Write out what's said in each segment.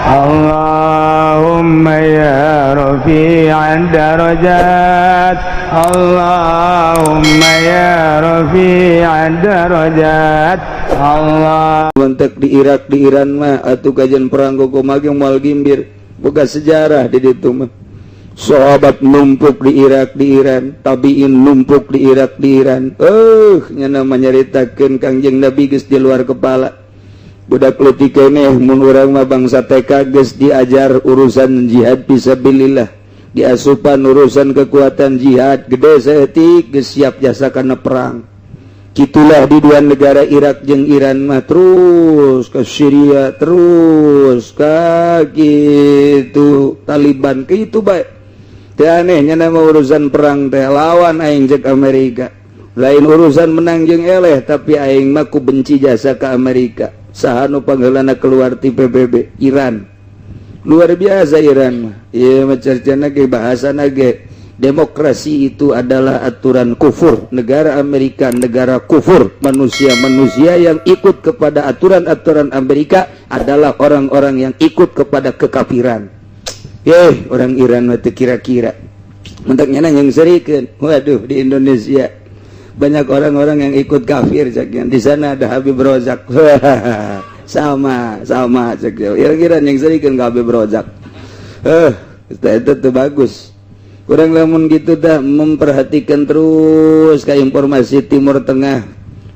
اللهم يا رفيع الدرجات، اللهم يا رفيع الدرجات، الله. Mentek di Irak, di Iran mah atuh kajian perang kumaha ge moal gimbir, boga sejarah di ditu mah. Sahabat numpuk di Irak, di Iran, tabiin numpuk di Irak, di Iran. Nyana nyaritakeun Kangjeng Nabi geus di luar kepala. Budak leutik keneh, mun urang mah bangsa TK geus diajar urusan jihad fisabilillah, diasupan urusan kekuatan jihad, gede saeutik geus siap jasa kana perang. Gitulah di dua negara Irak jeung Iran mah, terus ke Syria, terus ke gitu Taliban ke itu baik. Teh anehnya nama urusan perang teh lawan aing cek Amerika, lain urusan menang jeung eleh, tapi aing mah ku benci jasa ke Amerika. Saha nu pangheulana keluar ti PBB? Iran. Luar biasa Iran mah. Ieu mah carcana ge, bahasana ge, demokrasi itu adalah aturan kufur. Negara Amerika negara kufur. Manusia-manusia yang ikut kepada aturan-aturan Amerika adalah orang-orang yang ikut kepada kekafiran. Orang Iran mah teu kira-kira. Mentaknya yang serikeun. Waduh, di Indonesia banyak orang-orang yang ikut kafir cek. Di sana ada Habib Rozak. Sama sama cek. Kira-kira yang serikeun ke Habib Rozak. Itu tuh bagus. Kurang lamun gitu dah memperhatikan terus ke informasi Timur Tengah.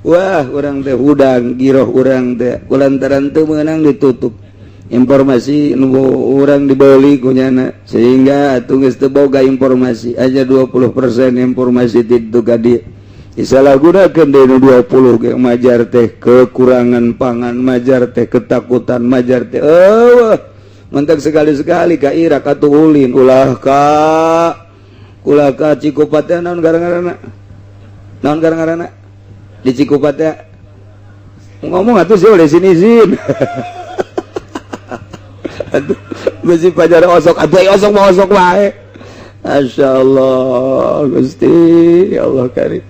Wah, orang teh hudang giroh urang teh kulantaran teu meunang ditutup informasi nu urang dibeli kunyana, sehingga atuh geus teu boga informasi aja. 20% informasi itu ka dieu disalahgunakeun deui. Nu 20 ge majar teh kekurangan pangan, majar teh ketakutan, majar teh eueuh. Mentak sekali-sekali ka Irak atuh ulin, ulah ka Cikupa teh. Naon gara-garana? Naon gara-garana di Cikupa teh? Ngomong atuh sih oleh sini izin. Aduh, besi pajar osok atuh, osok mau osok wae. Masya Allah, Gusti ya Allah karim.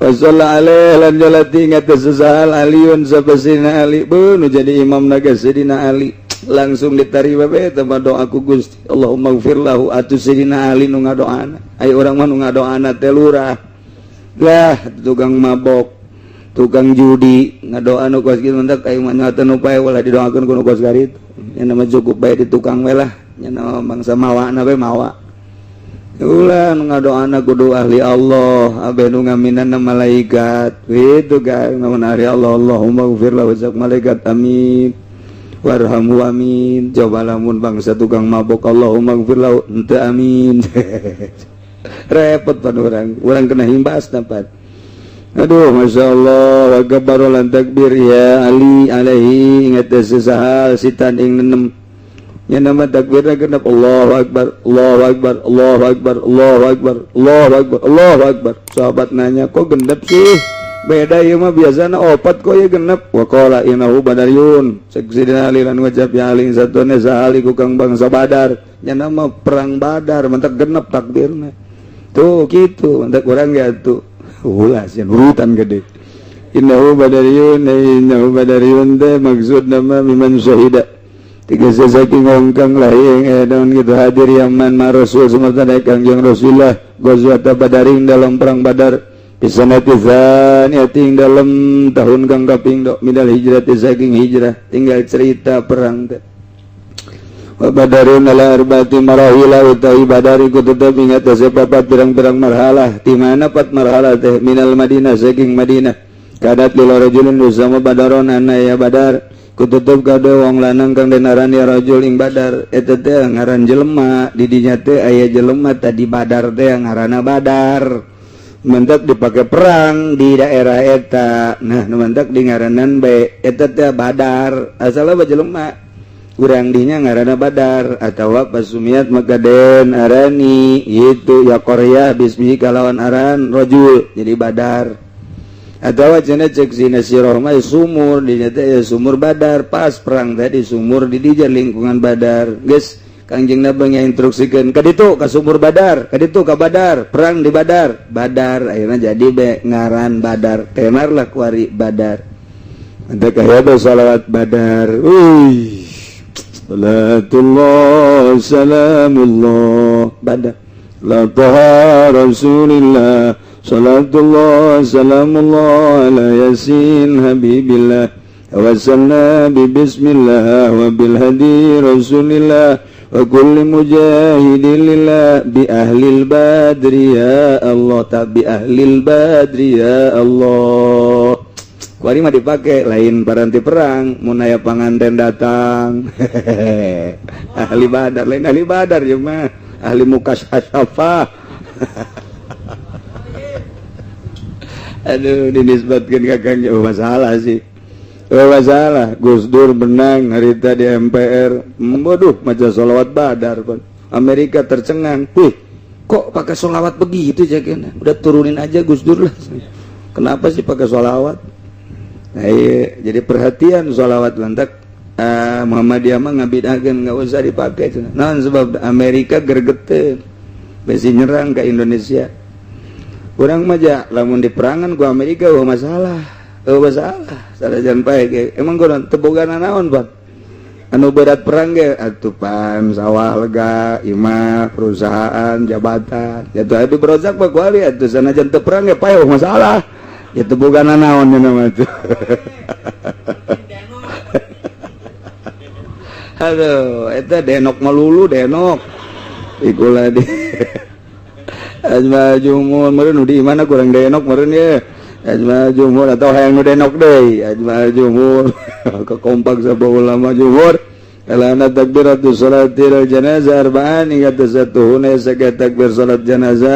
Wasalla alaihi lan nyolati ingat sesahal Aliun sabasina Ali. Nu jadi imam naga Sayyidina Ali langsung diterima be tempat doa ku Gusti. Allahumma gfir lahu. Atuh Sayyidina Ali nu ngadoana, ai urang mah nu ngadoana teh lurah lah, tukang mabok, tukang judi, ngadoa nu kos kitu. Mentak aing mah nyata nu pae ulah didoakeun ku nu kos kitu. Nya nama cukup bae di tukang we lah, nya nama bangsa mawa na we mawa. Ulah nu ngadoana kudu ahli Allah, abe nu ngaminana malaikat gitu kan. Namun ahli Allah, Allahumma gfir lahu, cak malaikat amin, warhamhu amin. Coba lamun bangsa tukang mabok, Allahumma gfir lahu henteu amin, repot pan urang, urang kena himbas dapat. Aduh, masya Allah. Wa kabbaro lan takbir ya Ali alaihi ingat sesahal sitan ing nenem. Ya nama takbirnya genep, Allahu Akbar, Allahu Akbar, Allahu Akbar, Allahu Akbar, Allahu Akbar, Allahu Akbar. Sahabat nanya, "Kok genep sih? Beda ya mah, biasanya opat, kok ya genep?" Wa qala innahu badariyun. Cek Sidina Ali lan ngucap ya Ali satune sahali ku kang bangsa Badar. Ya nama perang Badar, mentak genep takbirna. Tuh gitu, mentak urang ya tuh. Ulah sih urutan gede. Innahu badariyun, innahu badariyun teh maksud nama miman syahida. Tiga saking wong kang lahir naon gitu hadir yaman ma Rasul sumarta Kangjeng Rasulullah ghazwat Badaring dalam perang Badar bisanati tsaniyati dalam tahun kang kaping do minal hijrati saking hijrah. Tinggal cerita perang teh. Wa badarun ala arba'ati marahila, utawi Badar iku tetep ingat papat pirang-pirang marhalah. Di mana pat marhalah teh? Minal Madinah saking Madinah. Kadat lil rajulin usama badaron anna ya Badar kututup kade wong lanang kang den arani rajul ing Badar. Eta teh ngaran jelema di dinya teh, aya jelema tadi Badar teh ngaranna Badar, mentak dipakai perang di daerah eta. Nah, nu mentak di ngaranan bae eta teh Badar, asalna jelema urang dinya ngaranna Badar. Atawa pasumiat maka den arani itu ya Korea bismi kalawan aran rajul jadi Badar. Atau cenah cek sina siroh mah sumur di teh ya sumur Badar, pas perang tadi sumur di dinya lingkungan Badar. Geus Kangjeng Nabi instruksikeun ka ditu ka sumur Badar, ka ditu ka Badar, perang di Badar. Badar akhirnya jadi be ngaran Badar, tenar lah kuari Badar. Ente kaya salawat Badar. Wih. Salatullah salamullah bada la taha rasulillah salatullah salamullah ala yasin habibillah wasalna bi bismillah wa bil hadi rasulillah wa kulli mujahidin lillah bi ahlil badri ya Allah ta bi ahlil badri ya Allah. Kuari mah dipake lain paranti perang mun aya panganten datang. Ahli badar lain ahli badar ieu mah ahli mukasyafah. Aduh dinisbatkeun ka Kang oh, masalah sih. Oh, masalah Gus Dur menang harita di MPR. Waduh maca sholawat badar pun. Amerika tercengang. Wih, kok pakai sholawat begitu jagena? Udah turunin aja Gus Dur lah. Kenapa sih pakai sholawat? Nah, iya, jadi perhatian sholawat lantak Muhammadiyah mah ngabidahkeun enggak usah dipakai. Naon sebab Amerika gergeteun. Besi nyerang ke Indonesia. Urang mah ja lamun diperangan ku Amerika wah masalah. Oh masalah. Sanajan pae ge. Emang kunaon teu boga nanaon, Pak? Anu berat perang ge atuh pan sawah lega, imah, perusahaan, jabatan. Ya tuh adu berozak mah kuali atuh sanajan teu perang ge pae wah masalah. Itu bukan naon nama itu. Aduh, itu denok melulu denok. Ikulah di Ajma jumur meureun di mana kurang denok meureun ye. Ajma jumur atau hayang nu denok deui. Ajma jumur kekompak sabah ulama jumur. Elana takbiratu salatil janazah arba'an hingga tasatuhuna saga takbir salat janazah.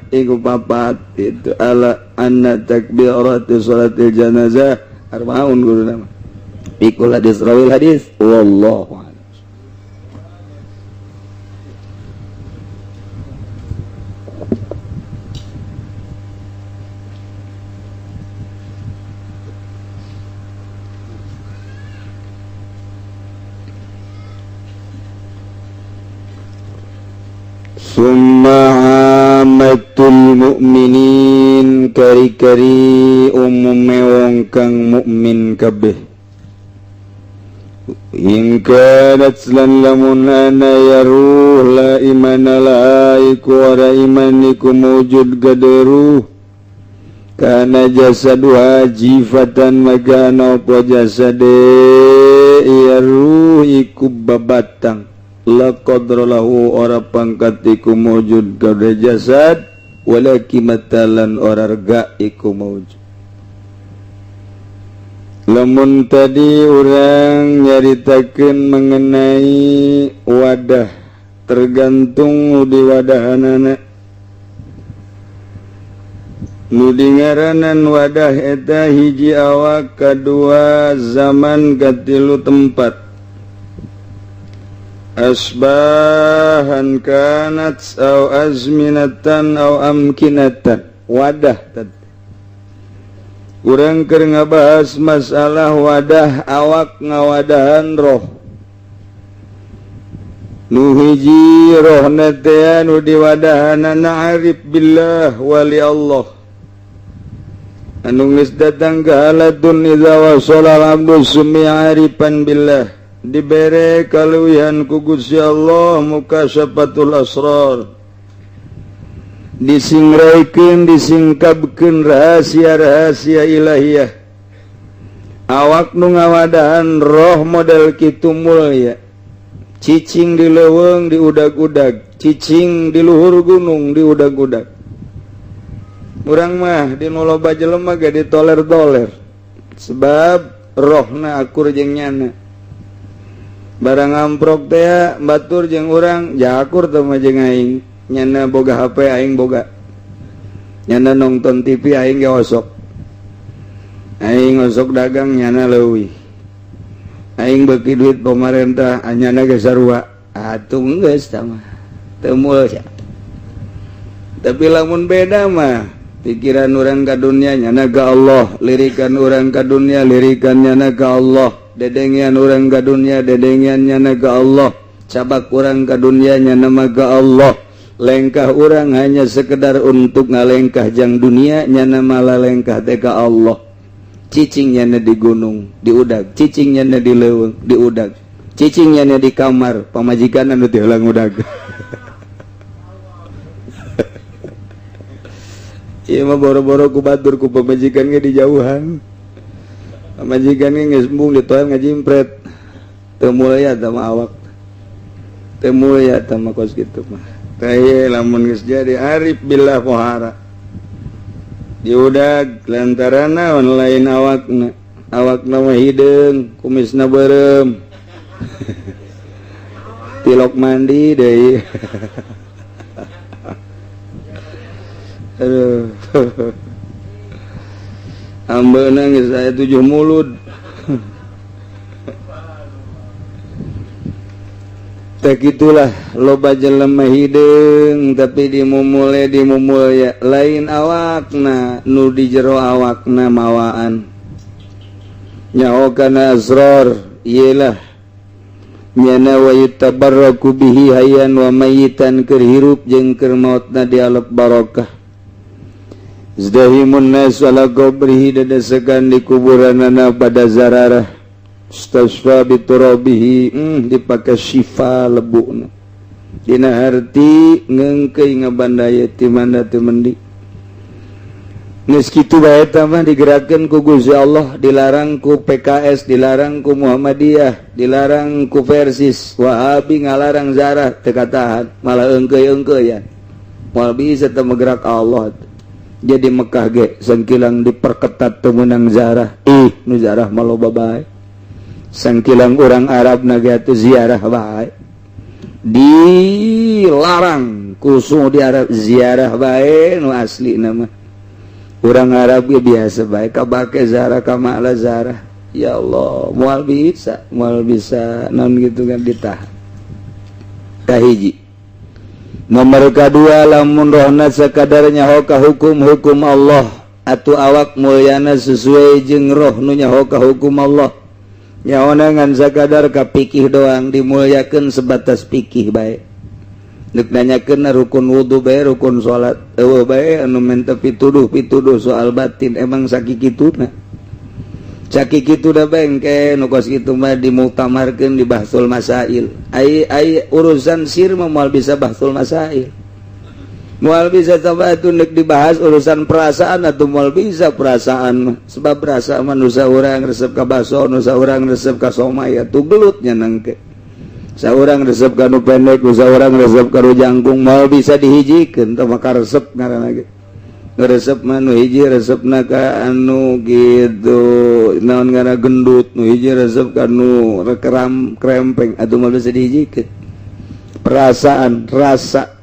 Iku papat itu ala anna takbiratu salatil janazah arbaun guru nama. Ikul hadis rawil hadis wallahu a'lam. Summa amatul mu'minin kari-kari umume wong kang mukmin kabeh. In kanat lan lamun ana ya ruh la imana la iku ora iman iku mujud gaderuh. Kana jasaduha jifatan maka ana apa jasade ya ruh iku babatang. La qadra lahu ora pangkat iku mujud gade jasad wala kimatalan ora rega iku mujud. Lamun tadi urang nyaritakeun mengenai wadah tergantung di wadahanana. Nu dingaranan wadah eta hiji awak kadua zaman katilu tempat. Asbahan kanat au azminatan au amkinatan wadah tadi. Urang keur ngabahas masalah wadah awak ngawadahan roh. Nu hiji rohna teh nu diwadahanana arif billah wali Allah. Anu geus datang ka halatun idza wasala al-abdu sumi arifan billah. Dibere kaluwihan ku Gusti Allah mukasyafatul asrar. Disingraikeun disingkapkeun rahasia-rahasia ilahiyah. Awak nu ngawadahan roh model kitu mulya. Cicing di leuweung diudag-udag, cicing di luhur gunung diudag-udag. Urang mah di nu loba jelema ge ditoler-toler. Sebab rohna akur jeung nyana. Barang amprok teh batur jeung urang jakur teh mah jeung aing. Nyana boga HP aing boga. Nyana nonton TV aing ge osok. Aing osok dagang nyana leuwih. Aing beuki duit pemerintah nyana ge sarua. Atuh geus tah mah. Teu moal sia. Tapi lamun beda mah pikiran urang ka dunia nyana ka Allah, lirikan urang ka dunia lirikan nyana ka Allah, dedengian urang ka dunia dedengian nyana ka Allah, cabak urang ka dunia nyana mah ka Allah. Lengkah urang hanya sekedar untuk ngalengkah jang dunia nyana malah lengkah teh ka Allah. Cicing nyana di gunung diudag, cicing nyana di leuweung diudag, cicing nyana di kamar pamajikan anu teu heula ngudag. Ieu mah boro-boro ku batur ku pamajikan ge dijauhan. Pamajikan ge geus embung ditoan ngajimpret. Teu mulya tah mah awak. Teu mulya tah mah kos kitu mah. Tah lamun geus jadi arif billah pohara. Diudag lantaran naon lain awakna. Awakna mah hideung, kumisna beureum. Tilok mandi deui. Aduh. Ambeuna geus aya 7 mulud. Tah kitulah loba jelema hideung tapi dimumule dimumulya lain awakna nu di jero awakna mawaan. Nyaho kana asrar ieu lah nyana wa yutabarraku bihi hayyan wa mayitan keur hirup jeung keur maotna dialep barokah. Zdahimun nas ala qabrihi dadasekan di kuburanana pada zararah. Stasfa biturabihi dipake syifa lebukna. Dina harti ngeungkeuy ngabandaya ti manda teu mendi. Geus kitu bae eta mah digerakkeun ku Gusti Allah, dilarang ku PKS, dilarang ku Muhammadiyah, dilarang ku Persis, Wahabi ngalarang zarah teu katahan, malah eungkeuy-eungkeuyan. Moal bisa teu gerak Allah. Jadi Mekah ge sangkilang diperketat teu meunang zarah. Ih, nu zarah mah loba bae. Sangkilang urang Arab na ge atuh ziarah bae. Dilarang kusu di Arab ziarah bae nu asli nama. Urang Arab ge biasa bae kabake zarah ka ma'la zarah. Ya Allah, moal bisa naon gitu kan ditahan. Kahiji. Nomor kedua lamun rohna sakadar nyaho ka hukum-hukum Allah atuh awak mulyana sesuai jeung roh nu nyaho ka hukum Allah. Nyaona ngan sakadar ka pikih doang dimulyakeun sebatas pikih bae. Deuk nanyakeun rukun wudu bae rukun salat eueuh bae anu menta pituduh-pituduh soal batin emang sakikituna. Sakikitu da bengke nu kos kitu mah dimuktamarkeun di bahsul masail. Ai ai urusan sir mah moal bisa bahsul masail. Moal bisa coba atuh neuk dibahas urusan perasaan atuh moal bisa perasaan mah. Sebab perasaan mah nu saurang resep ka baso, nu saurang resep ka somai atuh gelut nya nangke. Saurang resep ka nu pendek, nu saurang resep ka nu jangkung moal bisa dihijikeun tah maka resep ngaranna ge. Resep mah nu hiji resepna ka anu gitu naon ngaranna gendut, nu hiji resep ka nu keram krempeng atuh moal bisa dihijikeun. Perasaan, rasa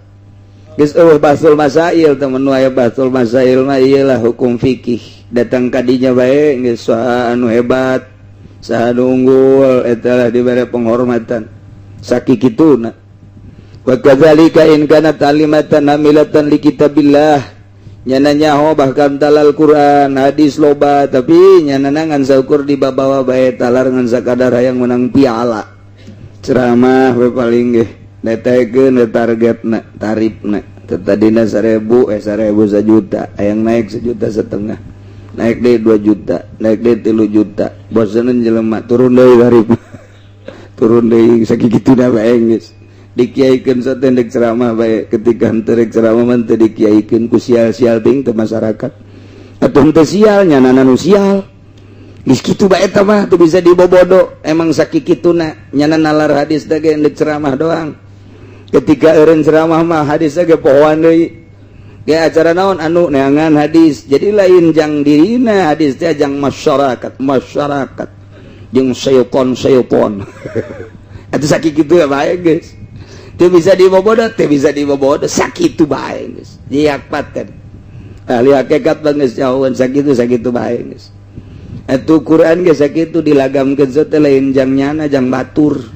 geus eueuh bahsul masail teman nu aya bahsul masail mah ieu lah hukum fikih. Datang ka dinya bae geus saha anu hebat, saha anu unggul eta lah dibere penghormatan. Sakikituna. Wa kadzalika in kana ta'limatan amilatan li kitabillah. Nyana nyaho bahkan talal Quran hadis loba tapi nyana ngan saukur dibabawa bae talar ngan sakadar hayang menang piala. Ceramah we paling ge netekeun targetna tarifna tadina 1000 1000 1 juta hayang naik 1,5 juta naik deui 2 juta naik deui 3 juta boseun jelema turun deui tarif turun deui sakikituna bae geus dikiaikeun satendek ceramah bae ketika henteu rek ceramah mah teu dikiaikeun ku sial-sial ting teu masyarakat atuh henteu sial nyanana nu sial geus kitu bae eta mah teu bisa dibobodo emang sakikituna nyana nalar hadis teh ge endek ceramah doang ketika eureun ceramah mah hadis ge pohoan deui ge acara naon anu neangan hadis jadi lain jang dirina hadis teh jang masyarakat masyarakat jeung seupon-seupon atuh sakikitu bae geus teu bisa dibobodo teu bisa dibobodo sakitu bae geus diak paten ahli hakikat mah geus jauhan sakitu sakitu bae geus atuh Quran ge sakitu dilagamkeun teh lain jang nyana jang batur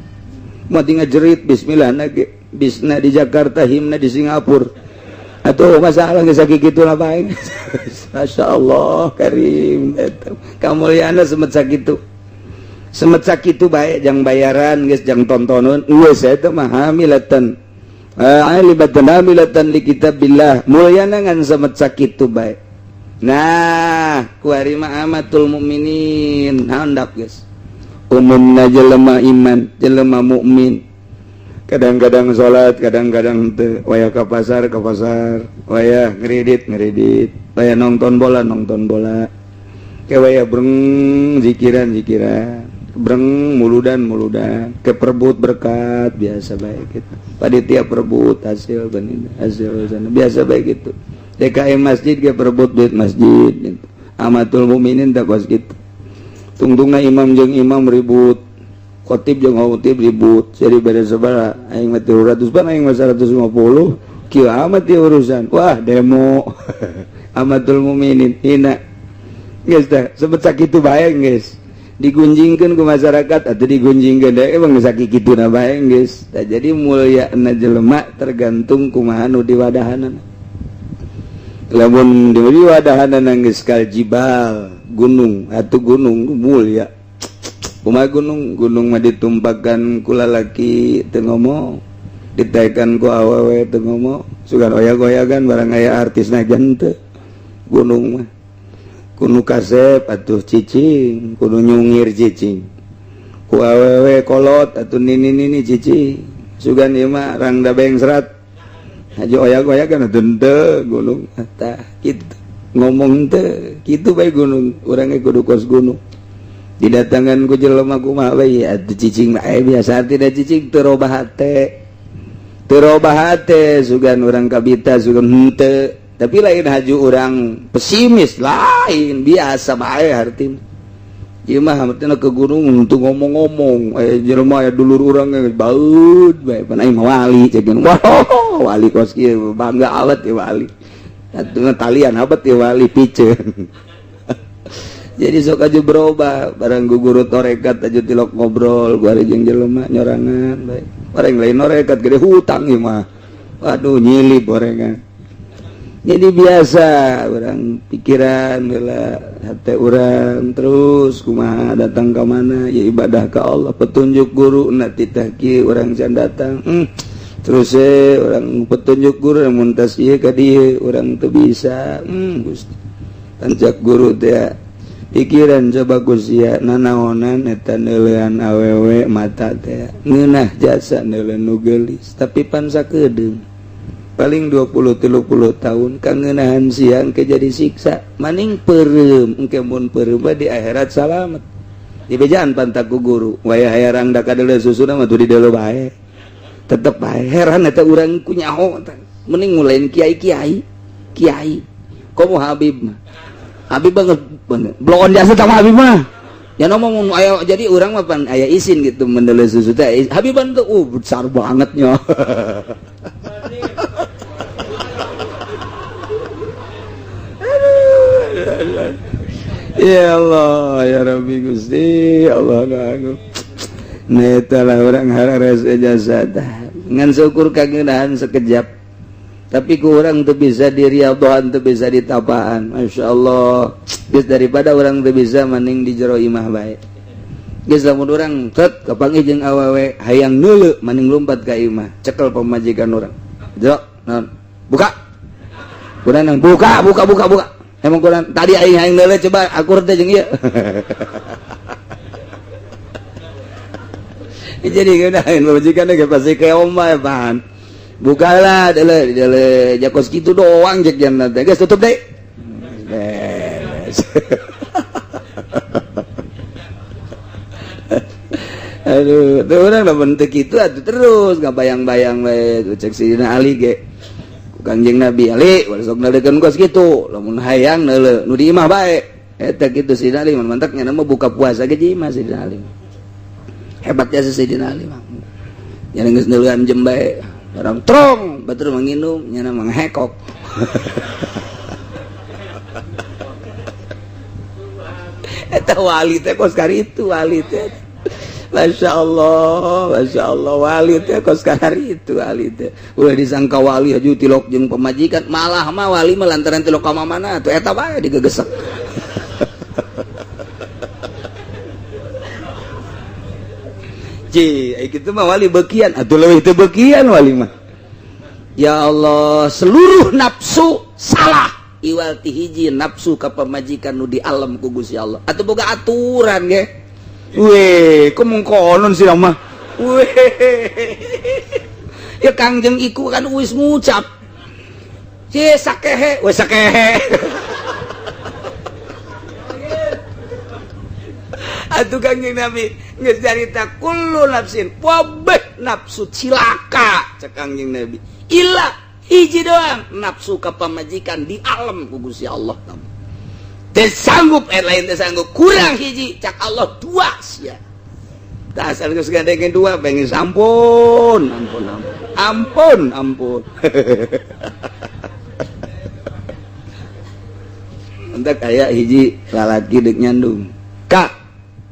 moal ngajerit bismillah na ge bisna di Jakarta himna di Singapura atuh masalah geus sakitu lah bae. Masyaallah karim eta kamulyana semet sakitu semet sakitu bae jang bayaran geus jang tontonon geus eta mah hamilatan alibatan hamilatan li kitabillah mulyana ngan semet sakitu bae. Nah, kuari mah amatul mukminin handap geus. Umumna jelema iman, jelema mukmin. Kadang-kadang salat, kadang-kadang teu, wayah ka pasar ka pasar, wayah ngredit ngredit, wayah nonton bola nonton bola. Ke wayah breng zikiran zikiran, breng muludan muludan, ke perebut berkat biasa baik gitu. Panitia perebut hasil benin hasil sana biasa baik gitu. DKM masjid ke perebut duit masjid gitu. Amatul mukminin tak kos gitu. Tungtungna imam jeung imam ribut, khotib jeung khotib ribut. Jadi beda sabaraha, aing mah 300 ban aing mah 150, kieu amat ieu urusan. Wah, demo. Amatul mukminin hina. Geus tah, sebet sakitu bae geus. Digunjingkeun ku masyarakat atau digunjingkeun deui emang sakituna bae geus. Tah jadi mulyana jelema tergantung kumaha nu diwadahanana. Lamun diwadahanana geus kal jibal, gunung atau gunung mulia. Kumaha gunung? Gunung mah ditumpakan ku lalaki teu ngomong, ditaekan ku awewe teu ngomong, sugan oyak-oyagan barang aya artisna henteu. Gunung mah kuno kasep atuh cicing, kudu nyungir cicing, ku awewe kolot atuh nini-nini cicing, sugan ieu mah rangda bengsrat haji oyak-oyagan atuh henteu gunung tah kitu ngomong teu kitu bae gunung, urang ge kudu kos gunung. Didatangan ku jelema kumaha bae atuh cicing mah biasa tidak cicing teu robah hate, teu robah hate sugan urang kabita sugan henteu. Tapi lain haju orang pesimis lain biasa bae harti ieu mah hartina ke gunung untuk ngomong-ngomong jelema aya dulur urang baeud bae pan aing mah wali ceuk. Wah, wali kos kieu bangga awet ya wali atuh talian abet ya wali piceun. Jadi sok aja berubah barang guru torekat aja tilok ngobrol gua jeung jelema nyorangan bae barang lain torekat gede hutang ieu mah waduh nyilip gorengan. Jadi biasa orang pikiran heula hate urang terus kumaha datang ke mana ya ibadah ke Allah petunjuk guru na titah kieu urang can datang terus orang petunjuk guru mun tas ieu ka dieu urang teu bisa Gusti tancak guru teh pikiran coba Gusti nanaonan eta neuleuan awewe mata teh ngeunah jasa neuleuan nu geulis tapi pan sakedeung paling 20-30 tahun kangenahan siang ke jadi siksa maning peureum engke mun peureum di akhirat salamet dibejaan pantak ku guru wayah hayarang da kadeuleu susuna mah tuh dideuleu bae tetep bae heran eta urang ku nyaho mending ngulain kiai-kiai kiai komo Habib mah Habib banget bloon jasa sama Habib mah ya ngomong aya jadi urang mah pan aya isin gitu mendeuleu susu teh Habib tuh besar banget nya. Ya Allah ya Rabbi Gusti Allah agung. Nah lah orang harares ijazah ngan syukur kangeunahan sekejap tapi ku urang teu bisa diriadhohan teu bisa ditapaan. Masya Allah geus daripada urang teu bisa mending di jero imah bae geus lamun urang tet kapanggih jeung awewe hayang neuleu mending lumpat ka imah cekel pamajikan urang jero naon buka kurang buka buka buka buka emang kurang tadi aing aing neuleuh coba akur teh jeung ieu. Jadi ngeunaheun pamajikan ge pasti keom bae pan. Bukalah deuleu deuleu jakos kitu doang jeung janna teh geus tutup deui. Beres. Aduh, teu urang lamun teu kitu atuh terus ngabayang-bayang bae cek Sidina Ali ge. Kangjeng Nabi Ali sok neuleukeun kos kitu lamun hayang neuleuh nu di imah bae eta kitu Sidina Ali mantak nya mah buka puasa ge di imah Sidina Ali hebatnya si Sidina Ali mah nya geus neuleuan jem bae orang trong batur manginum nya mah ngehekok. Eta wali teh kos karitu wali teh Masya Allah wali teh kos kari itu wali teh ulah disangka wali haju tilok jeung pemajikan malah mah wali mah lantaran tilok ka mana atuh eta bae digegesek. Ji, kitu mah wali bekian atuh leuwih teu bekian wali mah. Ya Allah, seluruh nafsu salah. Iwal ti hiji nafsu ka pamajikan nu di alam ku Gusti Allah. Atuh boga aturan ge. Weh, kemungkonon sih mah. Weh. Ya Kangjeng iku kan wis ngucap. Cie sakehe, weh sakehe. Atuh Kangjeng Nabi geus carita kullu nafsin wabeh nafsu cilaka cek Kangjeng Nabi. Illa hiji doang nafsu ka pamajikan di alam ku Gusti Allah. Teu sanggup lain teu sanggup kurang hiji cak Allah dua sia. Tah asal geus gandengeun dua pengen ampun ampun ampun ampun ampun. Entek aya hiji lalaki deuk nyandung. Kak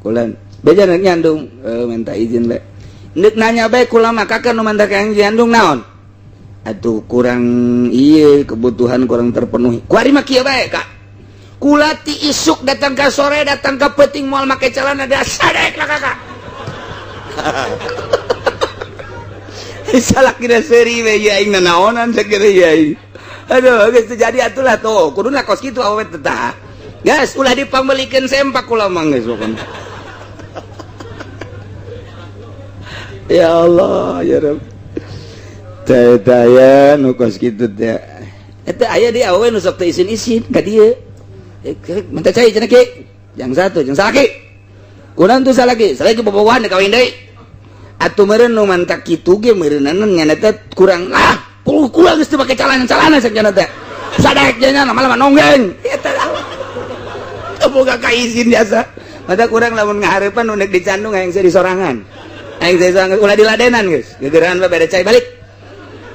kulan beja deuk nyandung minta izin bae. Deuk nanya bae kula mah kakak nu manta ka nyandung naon? Atuh kurang ieu kebutuhan kurang terpenuhi. Kuari mah kieu bae kak. Kula ti isuk datang ka sore datang ka peuting moal make celana da sadek lah kakak. Salah kira seuri we ieu aing nanaonan sakieu ieu aing. Aduh geus teu jadi atulah tuh kuduna kos kitu awewe teh tah. Geus ulah dipangmeulikeun sempak kula mah geus pokona. Ya Allah ya Rabb. Teh teh nu kos kitu teh. Eta aya di awewe nu sok teu isin-isin ka dieu. Minta cai cenah ki. Yang satu jeung salaki. Kurang tuh salaki, salaki bobogohan kawin deui. Atuh meureun nu mantak kitu ge meureunana nya teh kurang ah kula geus teu make calana-calana cenah teh. Sadek nya lama-lama nonggeng. Eta teu boga ka izin biasa. Mata kurang lamun ngahareupan nu deuk dicandung hayang seuri sorangan. Hayang seuri sorangan ulah diladenan geus. Gegeran bae bade cai balik.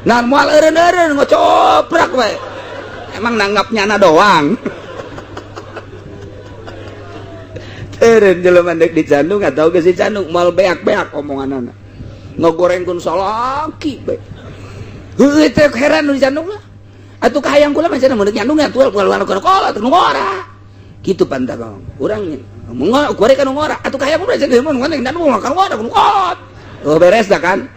Nah moal eureun-eureun ngocoprak bae. Emang nanggap nyana doang. Eureun jelema deuk dicandung atau geus dicandung moal beak-beak omonganana. Ngogorengkeun salaki bae. Heueuh teh heran nu dicandung lah. Atuh kahayang kula mah cenah mun deuk nyandung atuh keluar atuh nu ngora. Kitu pantah urang mun goreng ka nu ngora atuh kahayang kula cenah mun nyandung mah ka ngora nu kolot. Oh beres dah kan?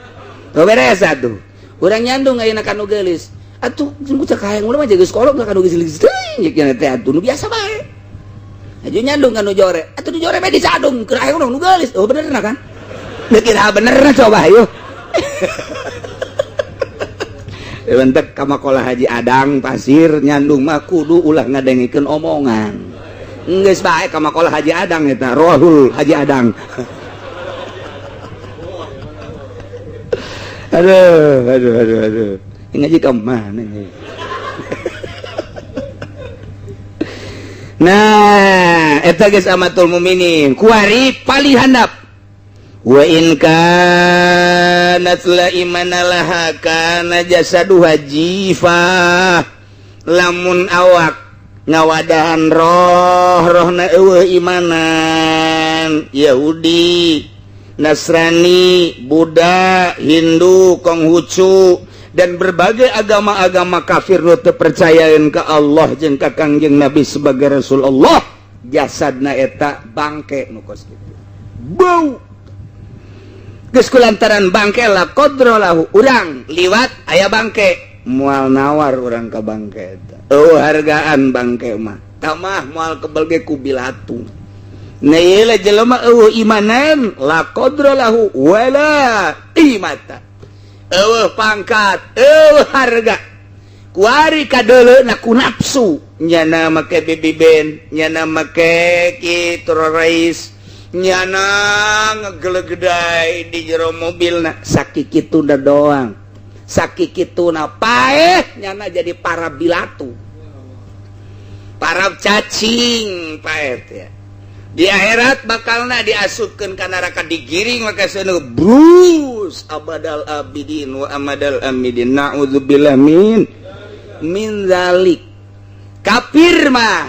Oh beres atuh. Urang nyandung ayeuna ka nu geulis. Atuh jeung kahayang kula mah geus kolot ka nu geulis teuing cenah teh atuh nu biasa bae. Aju nyandung ka nu jore. Atuh nu jore bae dicadung keur hayang nu geulis. Oh bener na kan? Deuk kira bener na coba ayo. Bentek kamakola Haji Adang pasir nyandung mah kudu ulah ngadengikeun omongan. Geus bae kamakola Haji Adang eta rohul Haji Adang. Aduh aduh aduh aduh. Ngaji ka mana nih? Nah, eta geus amatul mukminin. Kuari palih handap. Wa in kanat la imana laha kana jasaduha jifah. Lamun awak ngawadahan roh, rohna eueuh imanan. Yahudi, Nasrani, Buddha, Hindu, Konghucu dan berbagai agama-agama kafir nu teu percayaeun ka Allah jeung ka Kangjeng Nabi sebagai Rasul Allah, jasadna eta bangke nu kos kitu. Bau. Geus kulantaran bangke la qadra lahu, urang liwat aya bangke, moal nawar urang ka bangke eta. Eueuh hargaan bangke mah. Tamah moal kebel ge ku bilatu. Nah ieu lah jelema eueuh imanan la qadra lahu wala qimata. Eueuh pangkat, eueuh harga. Kuari kadeuleuna ku nafsu, nyana make bibi ben, nyana make kitu rais, nyana ngegelegedai di jero mobilna, sakikituna doang. Sakikituna paeh nyana jadi para bilatu. Para cacing paeh teh. Di akhirat bakalna diasupkeun ka neraka digiring maka seuneu brus abadal abidin wa amadal amidin naudzubillah min zalik. Kafir mah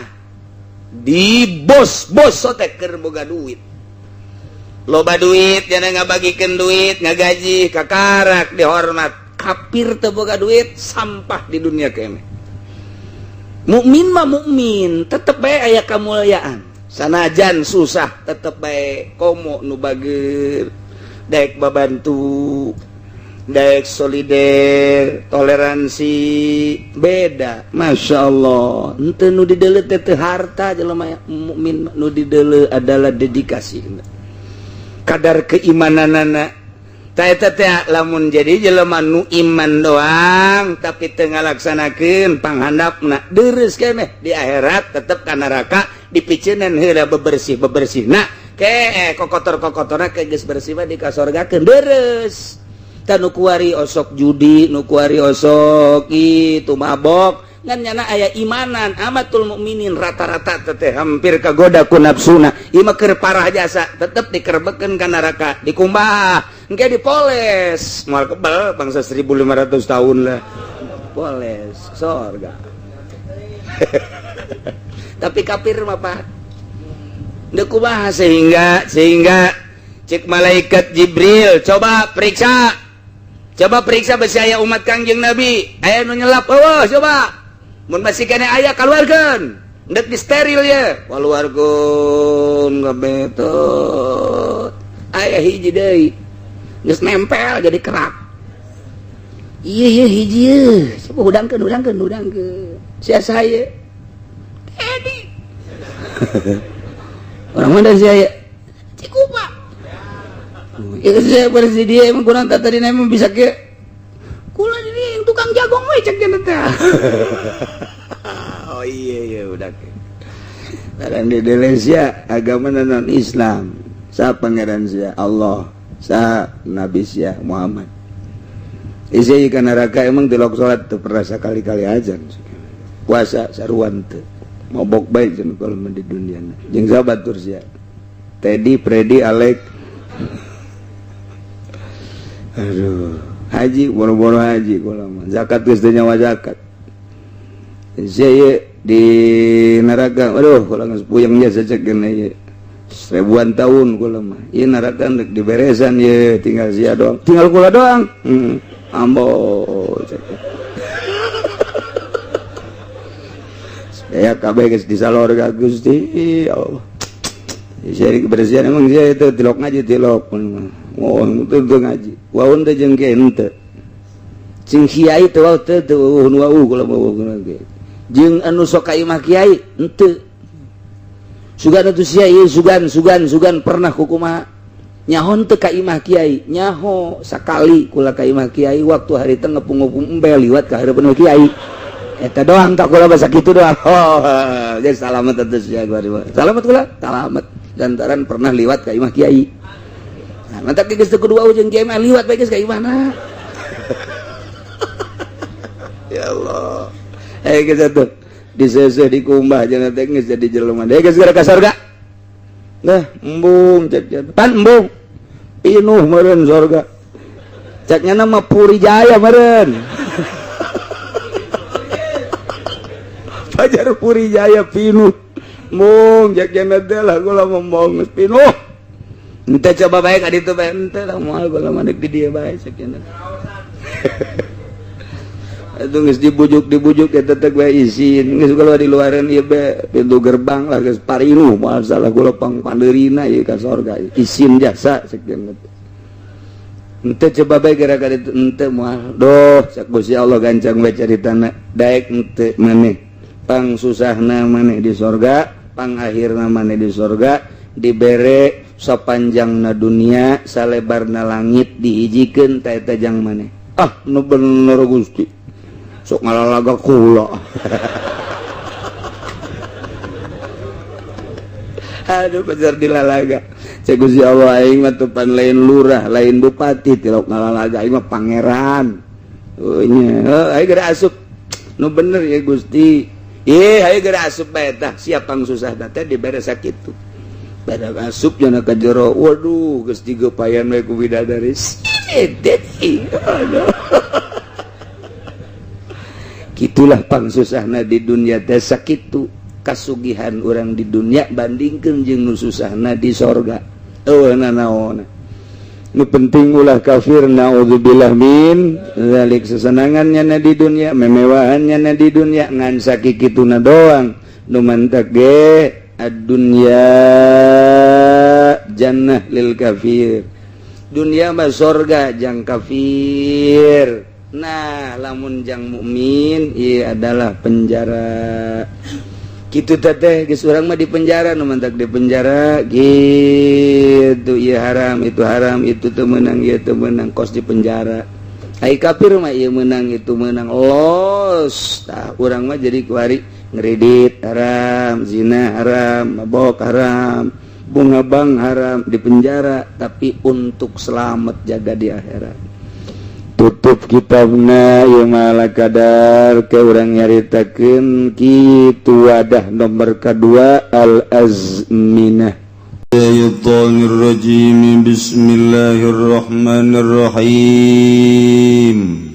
di bos-bos teh keur boga duit. Loba duit jana ngabagikeun duit ngagaji kakarak dihormat. Kafir teu boga duit sampah di dunia keneh. Mukmin mah mukmin tetep bae aya kamuliaan. Sanajan susah tetep bae komo nu bager daek babantu. Daek solider, toleransi beda. Masya Allah. Henteu nu dideuleu teh teu harta jelema mukmin, nu dideuleu adalah dedikasi. Kadar keimananana. Ta eta teh lamun jadi jelema nu iman doang tapi teu ngalaksanakeun panghandapna deres keneh di akhirat tetep ka neraka dipiceunan heula bebersih-bebersihna. Ke kokotor-kokotorna ke geus bersih mah dikasorgakeun deres. Tah nu kuari osok judi, nu kuari osok itu mabok, ngan nyana aya imanan amatul mukminin rata-rata teh hampir kagoda ku nafsuna. Ieu mah keur parah jasa, tetep dikerebekeun ka neraka, dikumbah, engke dipoles. Moal kebal bangsa 1500 tahun lah. Poles sorga. Tapi kafir mah Pak. Kumaha sehingga cek malaikat Jibril coba periksa besi aya umat Kangjeng Nabi aya nu nyelap eueuh coba mun masih kene aya kaluarkeun ndek disteril ye kaluarkeun kabeh teu aya hiji deui geus nempel jadi kerak ieu ieu hiji ye coba hudangkeun sia saha Edi orang mana sih ya? Cikupa. Ya saya bersih dia emang kurang tak tadi emang bisa ke. Kula ini yang tukang jagong we cek teh. Oh iya iya udah ke. Sekarang di Indonesia agama non Islam. Sa pangeran sia Allah, sa nabi sia Muhammad. Isi ka neraka emang tilok salat teu pernah sakali-kali aja. Puasa saruan teu. Mabok baik cenah kalau di dunia jeung sahabat tur sia Teddy, Freddy, Alek. Aduh, haji boro-boro haji kula mah. Zakat geus teu nyawa zakat. Sia di neraka, aduh kula geus puyeng jasa cek geuna ieu. Ribuan tahun kula mah. Ieu neraka rek diberesan ieu tinggal sia doang. Tinggal kula doang. Ambo cek. Ya kabeh geus disalor ka Gusti Allah. Jadi kebersihan emang dia itu tilok ngaji tilok. Oh, itu ngaji. Waun teh jeung ke henteu. Cing kiai teh wau teh teu wau kula mah ge. Jeung anu sok ka imah kiai henteu. Sugan atuh sia ieu sugan sugan sugan pernah kukumaha. Nyaho teu ka imah kiai, nyaho sakali kula ka imah kiai waktu hari teh ngepung-ngepung embe liwat ka hareupeun kiai. Eta doang tak kula bahasa kitu doang. Oh, jadi salamet atuh sia gua. Salamet kula, salamet. Lantaran pernah liwat ka imah kiai. Nah, mantak geus teu kudu wau jeung kiai mah liwat bae geus ka imahna. Ya Allah. Eh geus atuh diseuseuh dikumbah jeung teh geus jadi jelema. Deui geus gara ka sorga. Nah, embung cek pan embung. Pinuh meureun sorga. Cek nya mah Puri Jaya meureun. Fajar Puri Jaya pinuh. Mung cek nya teh lah kula ngomong geus pinuh. Ente coba bae ka ditu bae ente lah moal kula mah deuk di dieu bae cek nya. Itu geus dibujuk-dibujuk eta teh bae izin geus kula di luaran ieu bae pintu gerbang lah geus parinuh moal salah kula pangpandeurina ieu ka sorga izin jasa cek nya. Ente coba bae gara ka ditu ente moal doh cek Gusti Allah gancang bae caritana daek ente maneh pang susahna maneh di sorga pang akhirna maneh di sorga dibere sapanjangna dunia salebarna langit dihijikeun ta eta jang maneh. Ah nu bener Gusti sok ngalalaga kula. Aduh bener dilalaga cek Gusti Allah aing mah teu pan lain lurah lain bupati tilok ngalalaga aing mah pangeran. Oh nya heuh aing geura asup nu bener ya Gusti. Ih aing geura asup bae tah siap pang susah teh dibere sakitu. Pada asup jana ka jero waduh geus digepayan we ku bidadari. Aduh. Gitulah pang susahna di dunia teh sakitu kasugihan urang di dunia bandingkeun jeung nu susahna di sorga. Eueuh nanaon. Nu penting ulah kafir naudzubillah min zalik sesenangannya na di dunia, memewahannya na di dunia ngan sakikituna doang. Nu mantak ge ad-dunya jannah lil kafir. Dunia mah sorga jang kafir. Nah, lamun jang mukmin ieu adalah penjara. Kitu teh geus urang mah di penjara, nu mantak di penjara gitu, ieu haram, itu haram, itu teu meunang, ieu teu meunang, kos di penjara. Ai kafir mah ieu meunang, itu meunang, los. Tah urang mah jadi kuari ngeredit haram, zina haram, mabok haram, bunga bank haram, di penjara, tapi untuk selamat jaga di akhirat. Tutup kitabna ieu mah kadar ke urang nyaritakeun kitu wadah nomor kedua al-azminah. Rajim. Bismillahirrahmanirrahim.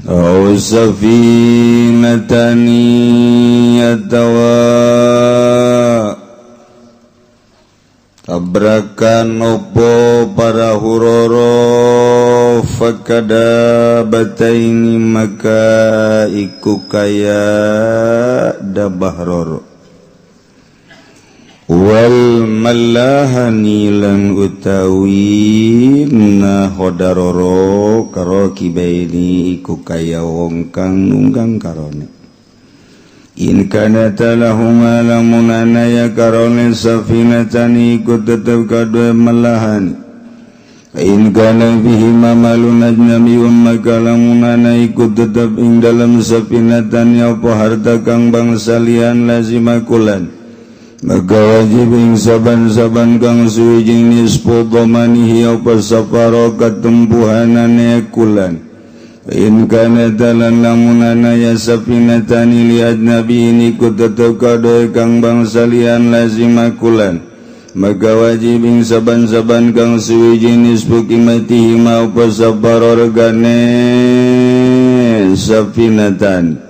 Aw safinatani yatawa tabrakan opo para huroro fakada bataini maka iku kaya dabah roro wal malahani lan utawi nahodaroro karokibaini iku kaya wong kang nunggang karone in kana talahuma lamun anaya karone safinatani iku tetep kadue malahani in kana fihi mamalun ajnabiyun maka lamun ana iku tetep ing dalam safinatani apa harta kang bangsa lian lazimakulan maka wajib ing saban-saban kang suwijing nisfu dhamanihi apa safaro katempuhanane kulan in kana talan lamun anaya safinatani li ajnabi iku tetep kadoe kang bangsa lian lazimakulan maka wajib ing saban-saban kang suwijing nisfu qimatihi ma apa safaro regane safinatan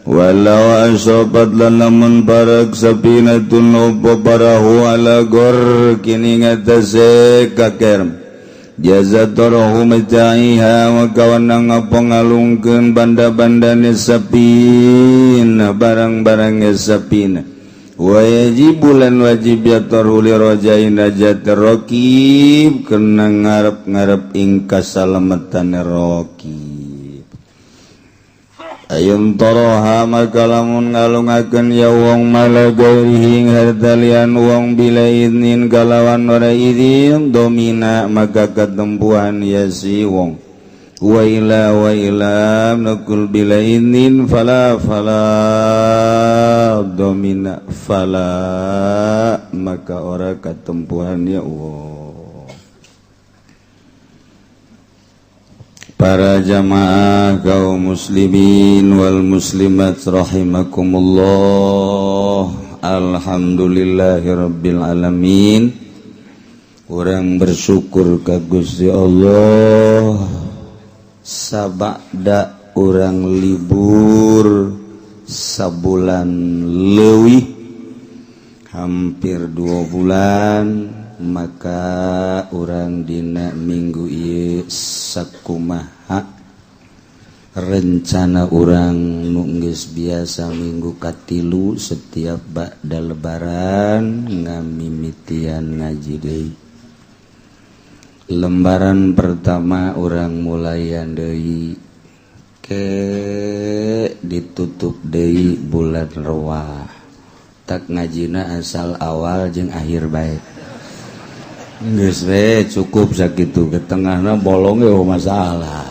walau asobat lan lamun barak sapinatun opo parahu ala gor kini ngatase kaker jaza torohu meta'iha wa kawanang apa ngalungkeun banda-bandane sapina barang-barangnya sapina wa yajibu lan wajib ya torhu li rojain najat rokib kena ngarep-ngarep ing kasalametane rokib. Ayun toroha maka lamun ngalungakeun ya wong mala gairihi harta lian wong bila idnin kalawan ora izin domina maka katempuhan ya si wong wa ila nukul bila idnin fala fala domina fala maka ora katempuhan ya wong. Para jamaah kaum muslimin wal muslimat rahimakumullah. Alhamdulillahirabbil alamin. Urang bersyukur ka Gusti Allah sabada urang libur sabulan leuwih hampir 2 bulan maka urang dina minggu ieu sakumaha rencana urang nu geus biasa minggu katilu setiap ba'da lebaran ngamimitian ngaji deui. Lembaran pertama urang mulayan deui ke ditutup deui bulan Rewah. Tak ngajina asal awal jeung akhir bae. Geus we cukup sakitu ke tengahna bolong ge masalah.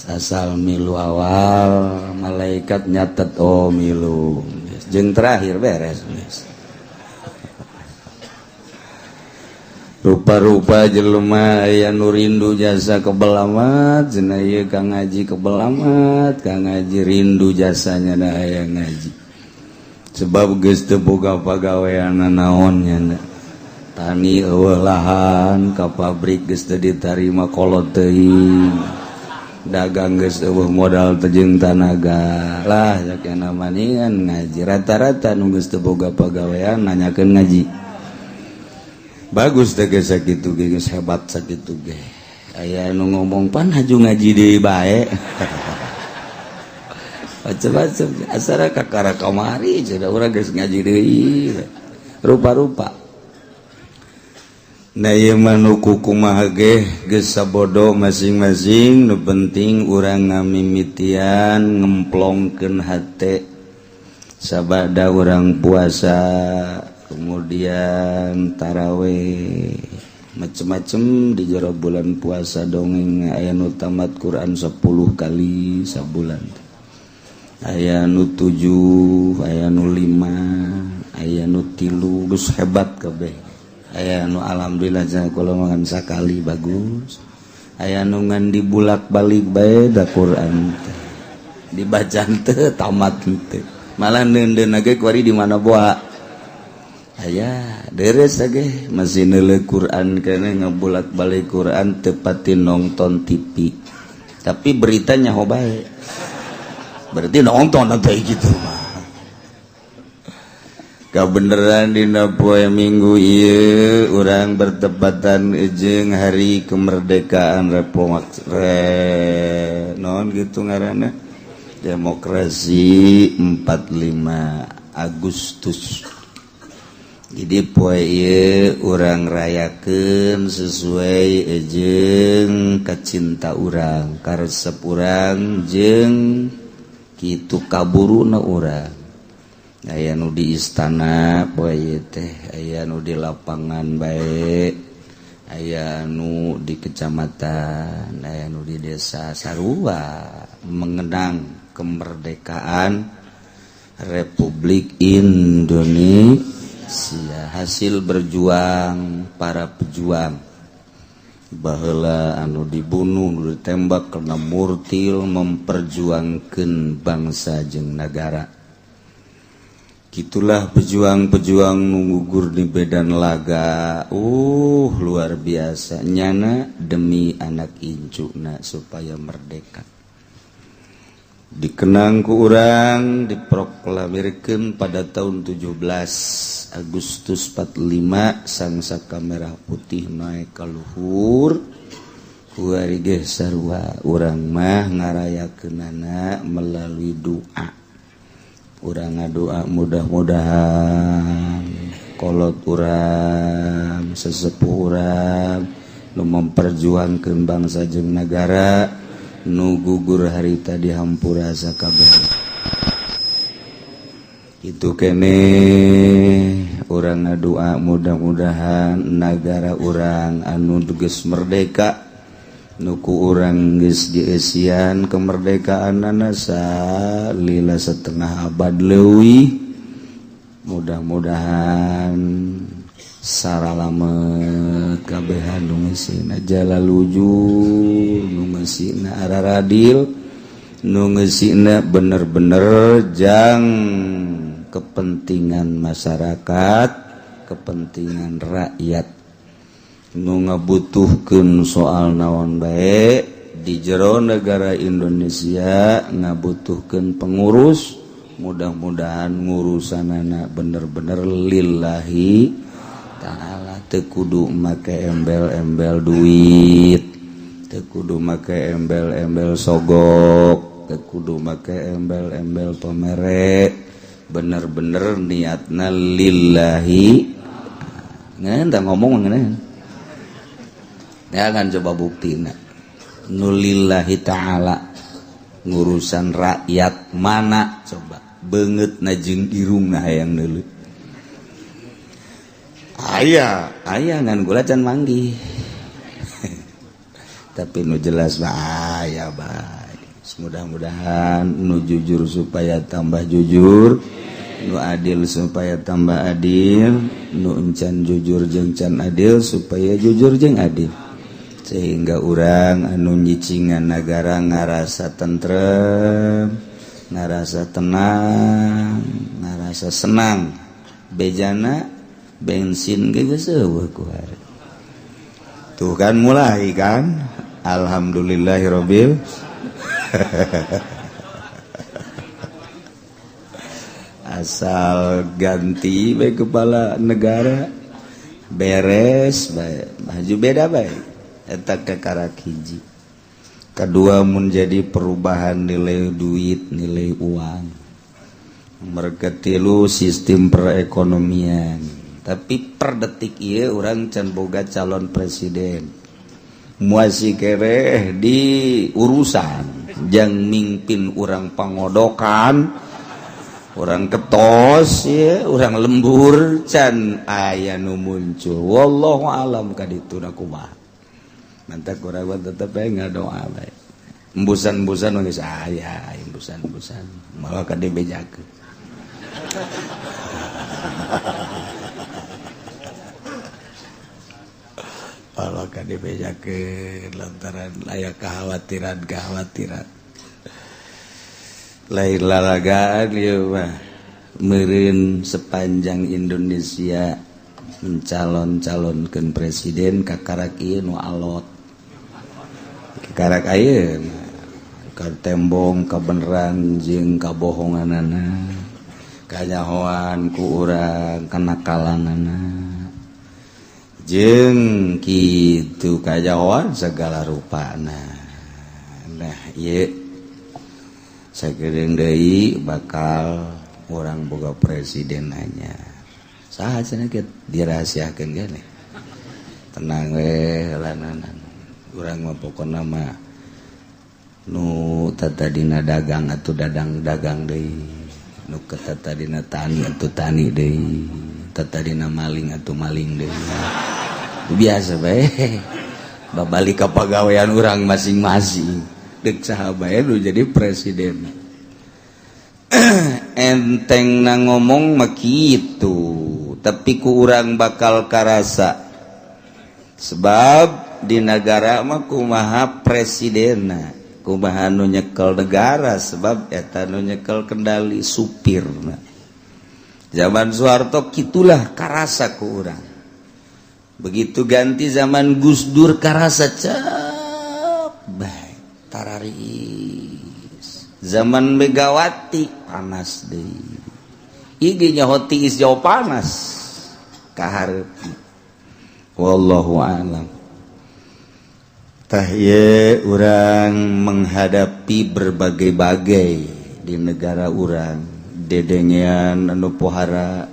Asal milu awal malaikat nyatet oh milu. Jeung terakhir beres geus. Rupa-rupa jelema aya nu rindu jasa kebel amat, cenah ieu kang ngaji kebel amat, kang ngaji rindu jasanya da aya ngaji. Sebab geus teu boga pagawean naon nya. Tani eueuh lahan ka pabrik geus teu ditarima kolot teuing dagang geus eueuh modal teu jeung tanaga lah sakena maningan ngaji rata-rata nu geus teu boga pagawean nanyakeun ngaji bagus teh geus sakitu ge geus hebat sakitu ge aya nu ngomong pan haju ngaji deui bae. Macam-macam asara kakara kamari cenah urang geus ngaji deui. Rupa-rupa. Nah ieu mah nu kumaha ge geus sabodo masing-masing, nu penting urang ngamimitian ngemplongkeun hate sabada urang puasa, kemudian taraweh macem-macem di jero bulan puasa. Dongeng aya nu tamat Quran 10 kali sabulan, aya nu 7, aya nu 5, aya nu 3, geus hebat kabeh. Aya nu alhamdulillah cenah kula mah ngan sakali bagus, aya nu ngan dibulak-balik bae da Quran teh dibaca teu tamat teu, malah neundeun ge kuari di mana boa aya deres ge masih neuleuh Quran keneh, ngabulak-balik Quran teu pati nonton TV tapi beritanya ho bae, berarti nonton atau gitu mah. Kabeneran dina poe Minggu ieu urang bertepatan jeung hari kemerdekaan non gitu ngaranna demokrasi 45 Agustus. Jadi poe ieu urang rayakeun sesuai jeung kacinta urang, karesep urang jeung kitu kaburuna urang. Aya nu di istana poe ieu teh, aya nu di lapangan bae, aya nu di kecamatan, aya nu di desa, sarua mengenang kemerdekaan Republik Indonesia hasil berjuang para pejuang baheula anu dibunuh, nu ditembak karena murtil memperjuangkan bangsa jeung negara. Gitulah pejuang-pejuang gugur di medan laga, luar biasa nyana demi anak incuna supaya merdeka. Dikenang ku urang diproklamirkeun pada tahun 17 Agustus 45 sangsaka merah putih naik ka luhur. Kuari ge sarua urang mah ngarayakeunana melalui doa. Urang ngadoa mudah-mudahan kolot urang, sesepuh urang nu memperjuangkeun bangsa jeung negara nu gugur harita dihampura sakabeh. Itu kene urang ngadoa mudah-mudahan negara urang anu geus merdeka, nu ku urang geus dieusian kemerdekaanana salila setengah abad leuwih, mudah-mudahan saralamet kabehan nu ngeusina jalalujur, nu ngeusina araradil, nu ngeusina bener-bener jang kepentingan masyarakat, kepentingan rakyat, nu ngabutuhkeun soal naon bae di jero negara Indonesia ngabutuhkeun pengurus, mudah-mudahan ngurusanana bener-bener lillahi ta'ala, teu kudu make embel-embel duit, teu kudu make embel-embel sogok, teu kudu make embel-embel pamere, bener-bener niatna lillahi. Ngeun tah ngomong ngeun ya kan, coba bukti nu lillahi ta'ala ngurusan rakyat mana coba beungeut na jeung irungna hayang neuleuh aya aya ngan gula can manggih tapi nu jelas mah aya bae. Mudah-mudahan nu jujur supaya tambah jujur, nu adil supaya tambah adil, nu encan jujur jeung can adil supaya jujur jeung adil, sehingga urang anu nyicingan negara ngarasa tentrem, ngarasa tenang, ngarasa senang. Bejana bensin ge geus euweuh ku hari. Tuh kan mulai kan, alhamdulillahirabbil asal ganti bae kepala negara beres bae, baju beda bae eta kakarak hiji. Kedua menjadi perubahan nilai duit, nilai uang. Nomor ketilu sistem perekonomian. Tapi per detik ieu urang can boga calon presiden. Muasi kereh di urusan jang mingpin urang pangodokan, urang ketos ya, urang lembur can aya nu muncul. Wallahu alam kadituna kumaha. Mantap kurang tetep bae ngadoa bae. Embusan-embusan geus aya, embusan-embusan malah ka dibejakeun. Malah ka dibejakeun lantaran aya kekhawatiran-kekhawatiran. Lain lalagaan ieu mah meureun sepanjang Indonesia mencalon-calonkeun presiden kakarak ieu nu alot. Karak ayeuna ka tembong kabeneran jeung kabohonganana, kanyahoan ku urang kenakalanana, jeung kitu kanyahoan segala rupana. Nah ieu sakedeung deui bakal urang boga presiden anyar. Saha cenah kieu dirahasiakeun geuning. Tenang we lananan. Urang mah pokona mah nu tatadina dagang atuh dagang deui, nu tatadina tani atuh tani deui, tatadina maling atuh maling deui. Biasa bae. Babalik ka pagawean urang masing-masing. Deuk saha bae nu jadi presiden. Enteng na ngomong mah kitu, tapi ku urang bakal karasa. Sebab di negara mah kumaha presidenna, kumaha nu nyekel negara, sebab eta nu nyekel kendali supirna. Zaman Soeharto kitulah karasa ku urang. Begitu ganti zaman Gus Dur karasa cep bae tararis. Zaman Megawati panas deui. Ieu ge nyaho tiis jauh panas kahareup. Wallahu a'lam. Tah ye urang menghadapi berbagai-bagai di negara urang, dedengean anu pohara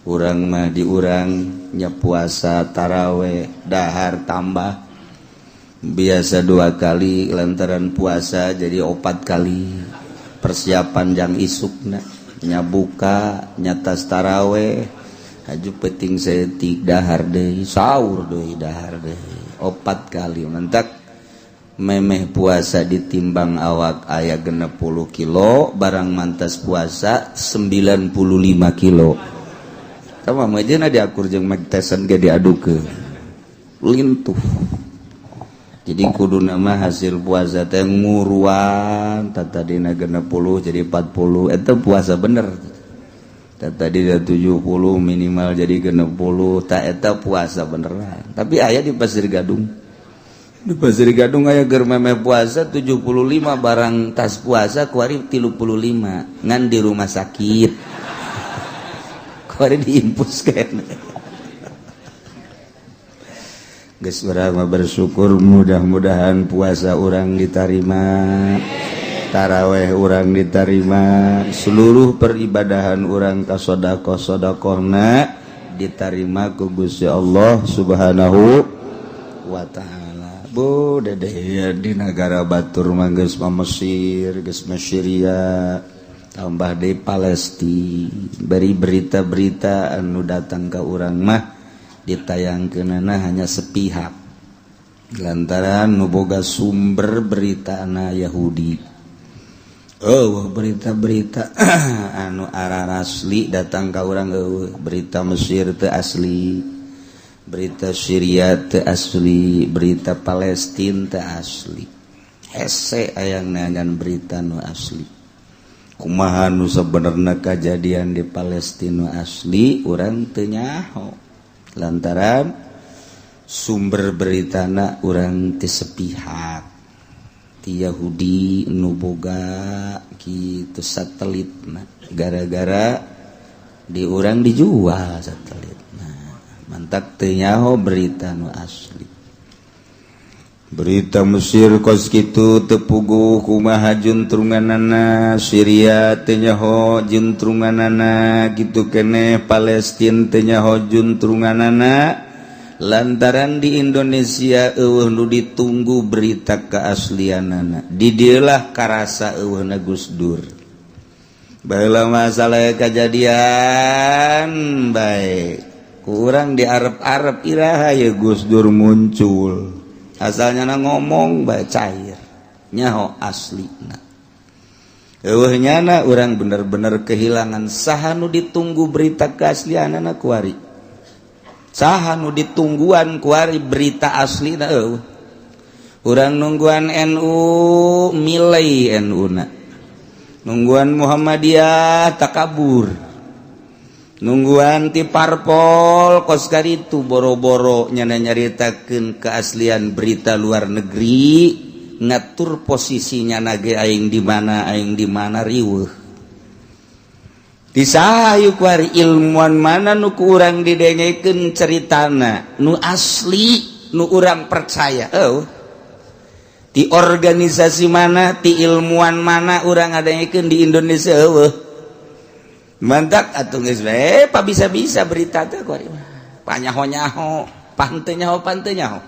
urang mah di urang nya puasa taraweh dahar tambah biasa 2 kali lantaran puasa jadi 4 kali persiapan jang isukna nya buka nya tas taraweh haju penting saeutik dahar deui sahur deui dahar deui 4 kali mentak memeh puasa ditimbang awak aya 60 kilo barang mantas puasa 95 kilo sama meujeuna diakur jeung Mike Tyson ge diadukeun lintuh. Jadi kudu nama hasil puasa teh nguruan tadina 60 jadi 40 eta puasa bener. Tadina 70 minimal jadi 60 tak eta puasa beneran. Tapi aya di Pasir Gadung. Di Pasir Gadung aya ger memeh puasa 75 barang tas puasa kuari 35 ngan di rumah sakit. Kuari diimpus kene. Geus urang mah bersyukur mudah-mudahan puasa urang diterima, taraweh urang diterima, seluruh peribadahan urang ka sedekah-sedekahna diterima ku Gusti Allah Subhanahu wa taala. Bu dedeh di negara batur mah geus mah Mesir, geus mah Syria, tambah deui Palestina, beri berita-berita anu datang ka urang mah ditayangkeunana hanya sepihak lantaran nu boga sumber beritana Yahudi. Oh, berita-berita anu arasli datang ka urang eueuh, berita Mesir teu asli, berita Syria teu asli, berita Palestina teu asli. Hese aya neangan berita nu asli. Kumaha nu sabenerna kajadian di Palestina nu asli urang teu nyaho. Lantaran sumber beritana urang teu sepihak ti Yahudi nu boga kitu satelitna, gara-gara di urang dijual satelitna, mantak teu nyaho berita nu asli. Berita Mesir kos kitu teu puguh kumaha juntrunganana, Syria teu nyaho juntrunganana, kitu keneh Palestina teu nyaho juntrunganana, lantaran di Indonesia euweuh nu ditunggu berita keaslianana. Di dieulah karasa euweuhna Gus Dur. Baheula masalah kejadian baik kurang di Arab-Arab, iraha ya Gus Dur muncul? Asalnya na ngomong bae cair, nyaho asli na. Euweuh nyana, urang bener-bener kehilangan. Saha nu ditunggu berita keaslianana kuari? Saha nu ditungguan kuari berita asli na? Euweuh. Urang nungguan NU, milih NU na. Nungguan Muhammadiyah, takabur. Nungguan ti parpol kos itu, boro-boro nyana nyaritakeun keaslian berita luar negeri, ngatur posisinya nage aing di mana, aing di mana, riweuh. Ti saha kuari? Ilmuwan mana nu ku urang didengekeun ceritana nu asli, nu urang percaya? Oh, di organisasi mana, ti ilmuwan mana urang ngadengekeun di Indonesia? Euweuh. Mantap atuh, geus we pa bisa-bisa berita teh kuari mah panyaho-nyaho, pante nyaho, pante nyaho.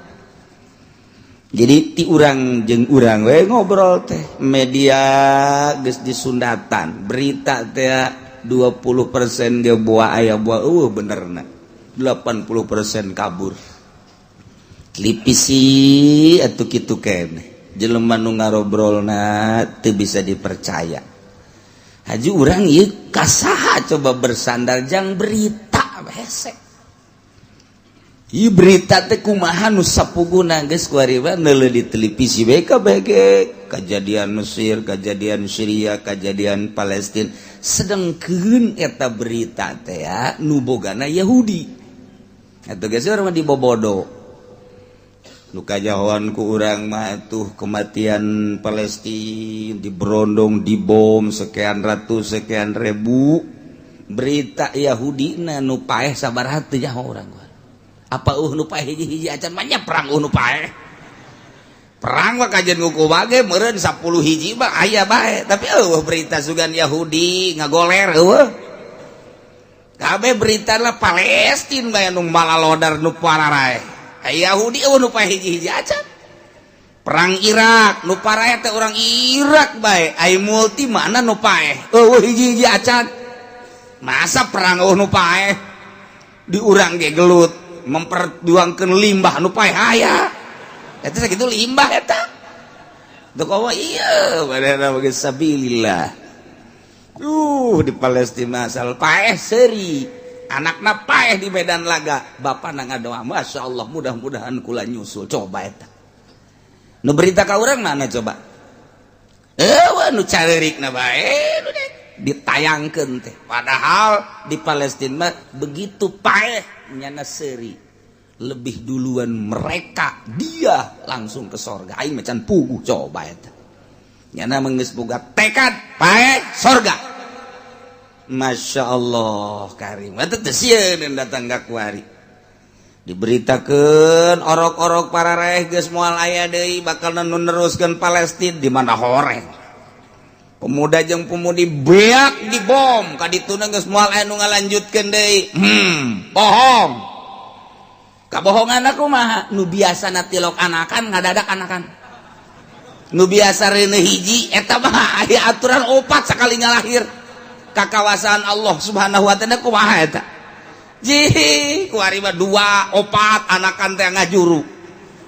Jadi ti urang jeung urang we ngobrol teh, media geus disundatan berita teh 20% ge buah aya, buah euweuh benerna, 80% kabur. Televisi atuh kitu keneh, jelema nu ngarobrolna teu bisa dipercaya. Haji urang ieu kasaha coba bersandar jang berita hese? Ieu berita teh kumaha nu sapuguna? Geus kuari mah neuleuh di televisi we kabeh, kejadian Mesir, kejadian Syria, kejadian Palestina. Sedengkeun eta berita teh ya nu bogana Yahudi. Atuh geus urang mah dibobodo. Nu kajahoan ku urang mah tuh kematian Palestina diberondong, dibom sekian ratus, sekian ribu. Berita Yahudi na nu paeh sabaraha teu nyaho urang. Apa nu paeh hiji-hiji acan mah nya? Perang nu paeh, perang mah kajian nguku bage meureun 10 hiji mah aya bae, tapi euweuh berita sugan Yahudi ngagoler, euweuh. Kabeh berita lah Palestina bae nu malalodar, nu pararaeh. Yahudi euweuh nu paeh hiji-hiji acan. Perang Irak nu paraeh teh orang Irak bae. Ai multi mana nu paeh? Euweuh hiji-hiji acan. Masa perang euweuh nu paeh? Di urang ge gelut memperjuangkan limbah, nu paeh aya. Eta sakitu limbah eta. Teu komo ieu padahal bagi sabilillah. Di Palestina asal paeh seuri, anakna paeh di medan laga, bapak na ngadoa, "Masya Allah, mudah-mudahan kula nyusul." Coba eta nu berita ka urang mana coba? Eh, nu careurikna bae nu ditayangkeun teh, padahal di Palestina mah begitu paeh nyana seuri lebih duluan mereka, dia langsung ke sorga, aing macan puguh. Coba eta nyana geus boga tekad paeh sorga. Masya Allah Karim, datang ka kuari diberitakan orok-orok para raih geus moal aya deui bakal nu neruskeun Palestina. Di mana horeng pemuda jeung pemudi beak dibom ka dituna, geus moal aya nu ngalanjutkeun deui. Bohong. Kabohongan aku mah nu biasa tilok anakan, ngadadak anakan. Nu biasa reuneuh hiji, eta mah aya aturan opat sakali ngalahir. Kakawasaan Allah Subhanahu wa Ta'ala kumaha eta? Ji kuari mah dua, opat anakan teh ngajuru.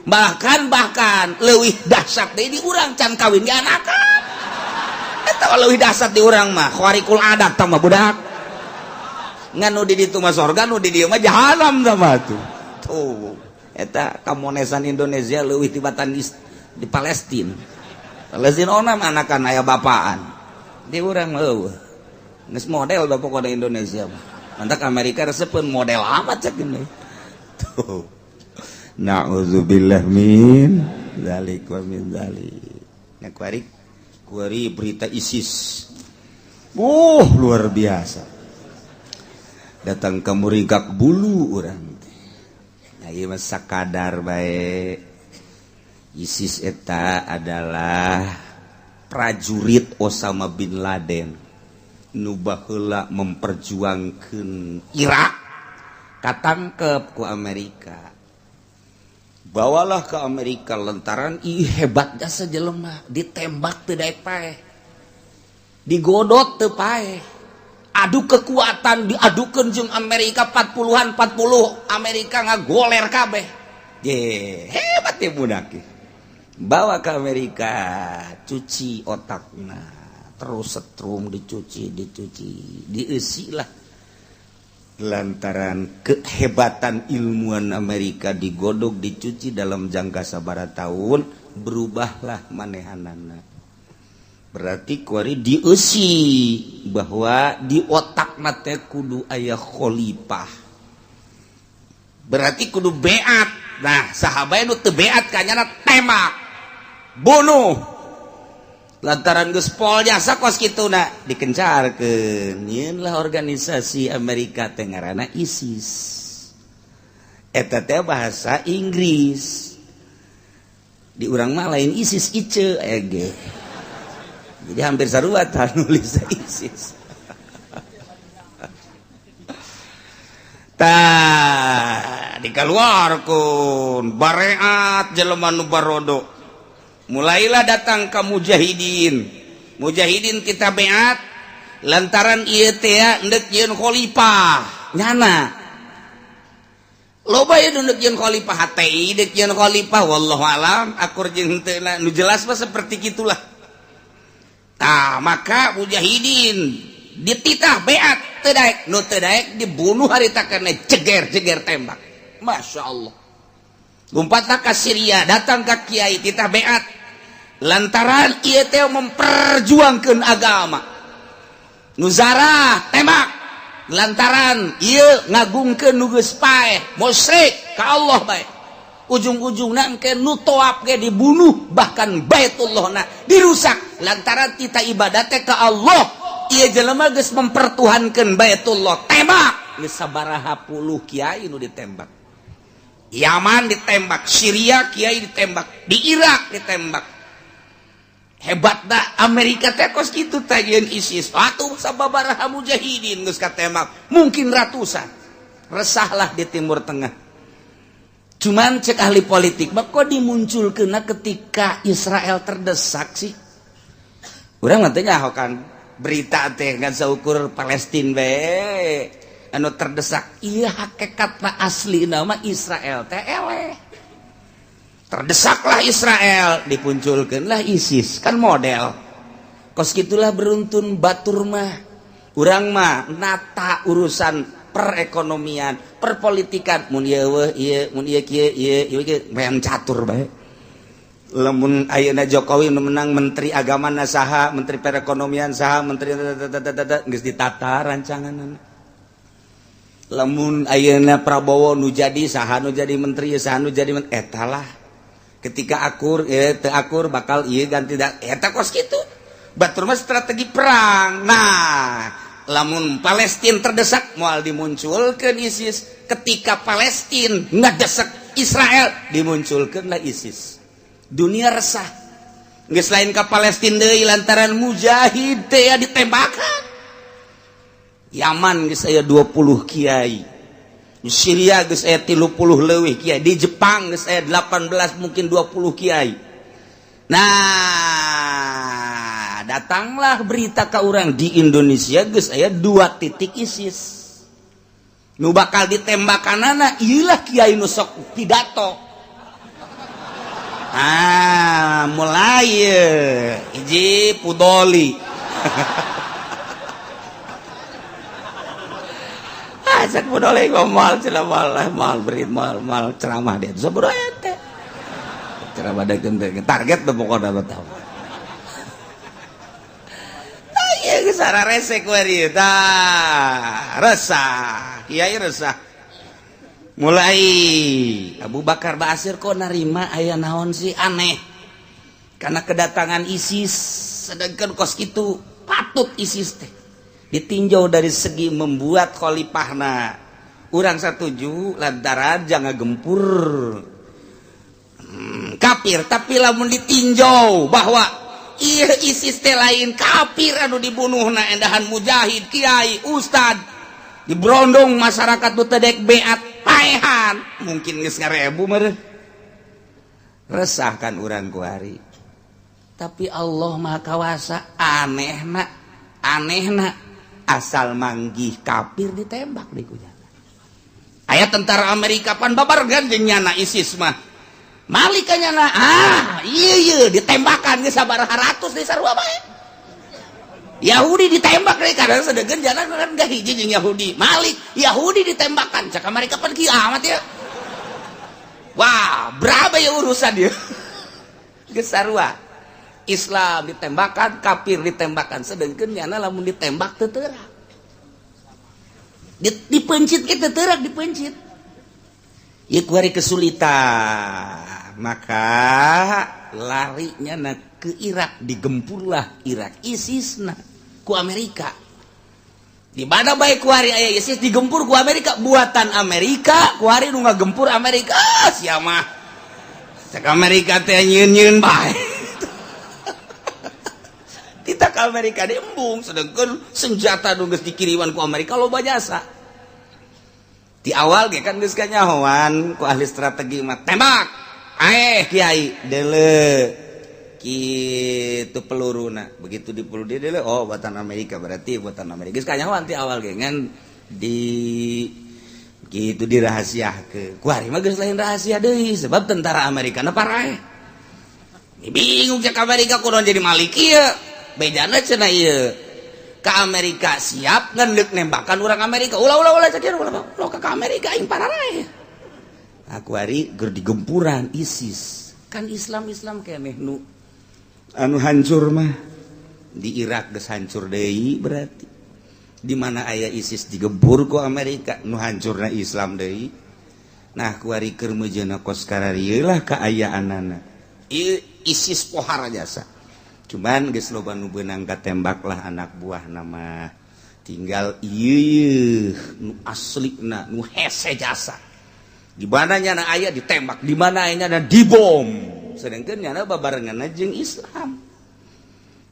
Bahkan bahkan leuwih dahsyat deui di urang, can kawin ge anakan. Eta leuwih dahsyat di urang mah, khariqul adat tah mah budak. Ngan nu di ditu mah sorga, nu di dieu mah jahanam tah mah tuh. Tuh, eta kamonesan Indonesia leuwih tibatan di Palestina. Palestina onam anakan aya bapaan, di urang euweuh. Geus model dah pokoknya Indonesia mah. Mantak Amerika resepeun model amat cek ini. Tuh. Na'udzubillah min dzalik wa min dzalik. Nya kuari kuari berita ISIS. Luar biasa. Datang ke muringkak bulu urang teh. Nah, ieu mah sakadar bae. ISIS eta adalah prajurit Osama bin Laden nu baheula memperjuangkeun Irak, katangkep ku Amerika, bawalah ke Amerika lantaran ih hebat jasa jelema, ditembak teu daek paeh, digodot teu paeh, adu kekuatan diadukeun jeung Amerika 40-an 40 Amerika ngagoler kabeh. Ye, hebat ya budak. Bawa ke Amerika, cuci otakna, terus setrum dicuci, dicuci, dieusi lah. Lantaran kehebatan ilmuwan Amerika digodok, dicuci dalam jangka sabaraha tahun, berubahlah manehanana. Berarti kuari dieusi bahwa di otakna teh kudu aya khalifah. Berarti kudu beat. Nah, sahabat nu teu beat kanyana tembak, bunuh. Lantaran geus pol jasa kos kituna dikencarkeun. Nyeun lah organisasi Amerika teh ngaranna ISIS. Eta teh bahasa Inggris. Di urang mah lain ISIS, ICE ege. Jadi hampir sarua tah nulis ISIS. Tah dikaluarkeun bareat jelema nu barodo. Mulailah datang ke mujahidin. Mujahidin kita beat lantaran ieu teh endek yeun khalifah nyana. Loba ieu nu endek yeun khalifah, HTI dek yeun khalifah, wallahu alam akur jeung henteu nu jelas mah seperti kitulah. Tah maka mujahidin dititah beat teu daek, nu teu daek dibunuh harita kana jeger-jeger tembak. Masya Allah. Lompatlah ka Syria, datang ka kiai titah beat lantaran ieu teh memperjuangkeun agama. Nuzarah tembak lantaran ieu ngagungkeun nu geus paeh, musyrik ka Allah bae. Ujung-ujungna engke nu toap ge dibunuh, bahkan Baitullahna dirusak lantaran tita ibadat teh ka Allah. Ieu jelema geus mempertuhankeun Baitullah, tembak. Geus sabaraha puluh kiai nu ditembak. Yaman ditembak, Syria kiai ditembak, di Irak ditembak. Hebat dah Amerika teh kos kitu teh jeung ISIS. Atuh sababaraha mujahidin geus katembak, mungkin ratusan. Resahlah di Timur Tengah. Cuman cek ahli politik, mah kok dimunculkeunna ketika Israel terdesak sih? Urang mah teh nyaho kan berita teh ngan saukur Palestina bae anu terdesak. Iya hakikatna asli nama Israel teh eleh. Terdesaklah Israel, dipunculkeunlah ISIS, kan model. Kos kitulah beruntun batur mah. Urang mah nata urusan perekonomian, perpolitikan, mun ieu weuh ieu, mun ieu kieu ieu, ieu kieu, main catur bae. Lamun ayeuna Jokowi nu menang menteri agama na saha, menteri perekonomian saha, menteri geus ditata rancanganna. Lamun ayeuna Prabowo nu jadi saha nu jadi menteri, saha nu jadi menteri, eta lah. Ketika akur teu akur bakal ieu ganti da eta kos kitu. Batur mah strategi perang. Nah, lamun Palestina terdesak moal dimunculkeun ISIS. Ketika Palestina ngadesak Israel dimunculkeunlah ISIS. Dunia resah. Geus lain ka Palestina deui lantaran mujahid teh ditembakan. Yaman geus aya 20 kiai. Di Syria geus aya 30 leuwih kiai, di Jepang geus aya 18 mungkin 20 kiai. Nah, datanglah berita ka urang di Indonesia geus aya 2 titik ISIS. Nu bakal ditembakanana ieu lah kiai nu sok pidato. Ah, mulai hiji Pudoli. Cek Pudoli mal cenah mal mal berit mal mal ceramah dia. Sabaraha teh. Ceramah da target teh pokona mah tahu. Tah ieu geus resek we ieu tah. Resah, kiai resah. Mulai Abu Bakar Basir kok narima aya naon sih aneh. Karena kedatangan ISIS sedangkan kos kitu patut ISIS teh ditinjau dari segi membuat khalifahna. Urang satuju lantaran jangan gempur. Ka kafir, tapi lamun ditinjau bahwa iya ISIS teh lain kafir anu dibunuh na endahan mujahid, kiai, ustad, dibrondong masyarakat nu teu dek beat paehan, mungkin geus ngarebu meureun. Resah kan urang kuari. Tapi Allah Maha Kawasa, anehna, anehna asal manggih kafir ditembak di ku nyana. Aya tentara Amerika pan babargan jeung nyana ISIS mah. Malik nyana, ah iya iya ditembakan geus sabaraha ratus di sarua bae. Yahudi ditembak deui kadang sedeukeun jana kan gak hiji jeung Yahudi. Malik Yahudi ditembakan cak Amerika pan kieu amat ya. Wah, berapa ya urusan dia? Geus sarua. Islam ditembakan, kafir ditembakan, sedangkan nyana lamun ditembak teu teurak. Dipencit kita teurak dipencit. Ieu kuari kesulitan. Maka larinya na ke Irak, digempurlah Irak ISIS na ku Amerika. Di mana baik kuari aya ISIS digempur ku Amerika, buatan Amerika, kuari nu ngagempur Amerika, ah, sia mah. Cek Amerika teh nyieun-nyieun bae. Kita ke Amerika diembung, sedangkan senjata nu geus dikiriman ku Amerika loba jasa. Di awal ge kan geus kanyahoan ku ahli strategi mah tembak. Aeh kiai deule kitu peluruna. Begitu di peluru dia deule, oh buatan Amerika, berarti buatan Amerika. Geus kanyahoan ti awal ge ngan di gitu dirahasiakeun. Kuari mah geus lain rahasia deui sebab tentara Amerika na paraeh. Bingung cek Amerika kudu jadi malik ieu. Bejana cenah ieu. Ke Amerika siap ngan deuk nembakan urang Amerika. Ulah ulah ulah cek ieu ulah ulah ka Amerika aing pararaeh. Aku hari ger digempuran ISIS. Kan Islam-Islam keneh nu anu hancur mah di Irak geus hancur deui berarti. Di mana aya ISIS digempur ku Amerika nu hancurna Islam deui. Nah kuari keur meujeuhna kos kararieu lah kaayaanana. Ieu ISIS pohara jasa. Cuman geus loba nu beunang katembak lah anak buah nama. Tinggal ieu nu aslina nu hese jasa. Di mana nyana aya ditembak, di mana aya nyana dibom. Sedangkan nyana babarengan jeung Islam.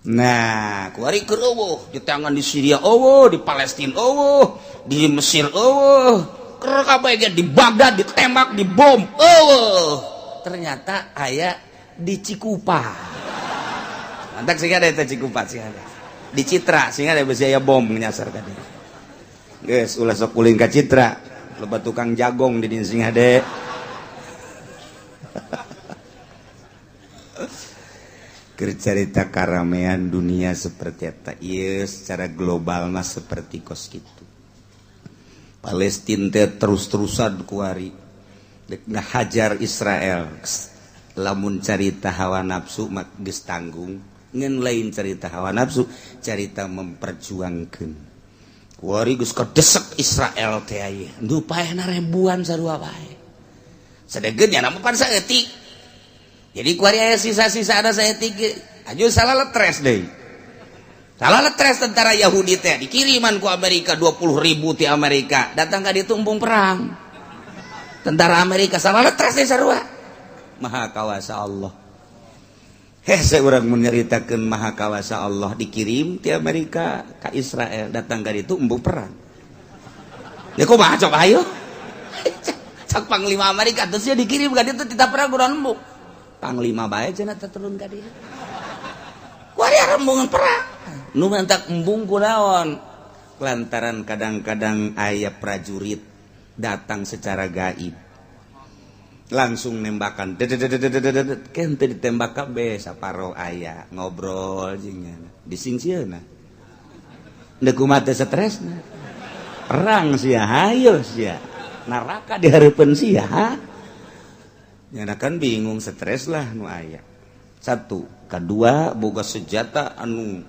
Nah, kuari keur eueuh, di tangan di Syria eueuh, di Palestina eueuh, di Mesir eueuh, keur kabeh ge di Baghdad ditembak, dibom eueuh. Ternyata aya di Cikupa. Mantak sih ada eta Cikupa sih ada. Di Citra sih ada besi aya bom nyasar ka dieu. Geus ulah sok ulin ka Citra. Loba tukang jagong di dieu sing hade. Keur carita karamean dunia seperti eta ieu secara global mah seperti kos kitu. Palestina teh terus-terusan kuari dek ngahajar Israel. Lamun carita hawa nafsu mah geus tanggung, ngan lain carita hawa nafsu, carita memperjuangkeun. Kuari geus kadesek Israel teh aya. Nu paehna ribuan sarua bae. Sadegeun nya mah pan saeutik. Jadi kuari aya sisa-sisa ada saeutik ge. Aju salah letres deui. Salah letres tentara Yahudi teh dikiriman ku Amerika 20.000 ti Amerika. Datang ka ditu embung perang. Tentara Amerika salah letres deui sarua. Maha kawasa Allah. Hese urang menyeritakeun maha kawasa Allah dikirim ti Amerika ka Israel datang ka ditu embung perang. Ya kumaha coba ayo. Cak panglima Amerika terus dia dikirim ka ditu tita perang urang embung. Panglima bae cenah teh turun ka dieu. Kuari embungan perang. Nu mantak embung kunaon? Lantaran kadang-kadang aya prajurit datang secara gaib. Langsung nembakan kan teu ditembak kabeh saparo aya ngobrol jeung nyana disingsieuna deuk kumaha teh stresna perang sia hayo sia neraka di hareupeun sia nyana kan bingung stres lah nu aya. Satu, kedua boga senjata anu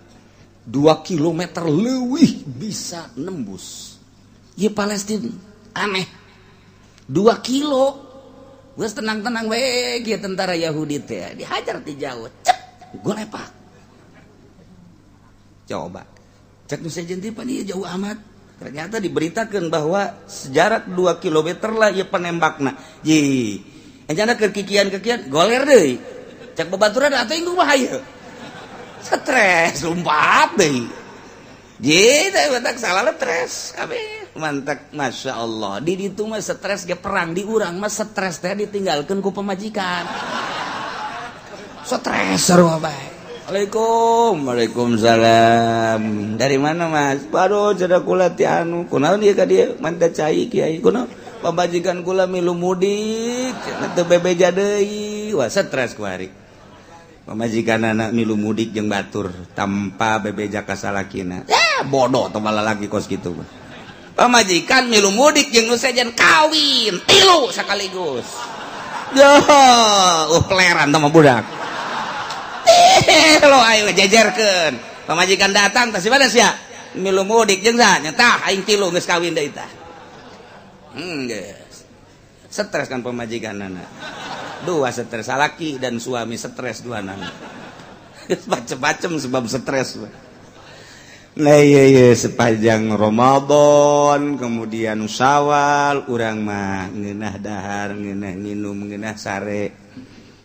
2 kilometer leuwih bisa nembus. Ieu Palestina aneh 2 kilo geus tenang-tenang we kieu tentara Yahudi teh dihajar ti jauh cep golepak. Coba cek nu sejen teh pan ieu jauh amat. Ternyata diberitakan bahwa sejarak 2 kilometer lah ieu penembakna. Ye Encana keur kikian-kikian goler deui. Cek babaturan atuh inggung mah hayu. Stres lompat deui. Jadi matak salah stres kabeh. Mantak Masya Allah. Di ditu mah stres ge perang, di urang mah stres teh ditinggalkeun ku pamajikan. Stres sarua bae. Assalamualaikum. Waalaikumsalam. Dari mana, Mas? Baru jada kula ti anu. Kunaon ieu ka dieu? Manta cai kiai. Kunaon? Pamajikan kula milu mudik, cenah teu bebeja deui. Wah, stres kuari. Pamajikan anak milu mudik jeung batur tanpa bebeja ka salakina. Ya, bodoh teh lalaki kos kitu mah. Pamajikan milu mudik jeung nu sejen kawin tilu sekaligus. Yo, peleran teh mah budak. Lo ayo jejerkeun. Pamajikan datang tah si mana sia? Milu mudik jeung saha? Nya tah aing tilu geus kawin deui tah. Geus. Stres kan pamajikanana. Dua stres, salaki dan suami stres dua nana. Macem-macem sebab stres. Nah iya, iya sepanjang Ramadan kemudian Syawal urang mah ngeunah dahar, ngeunah nginum, ngeunah sare.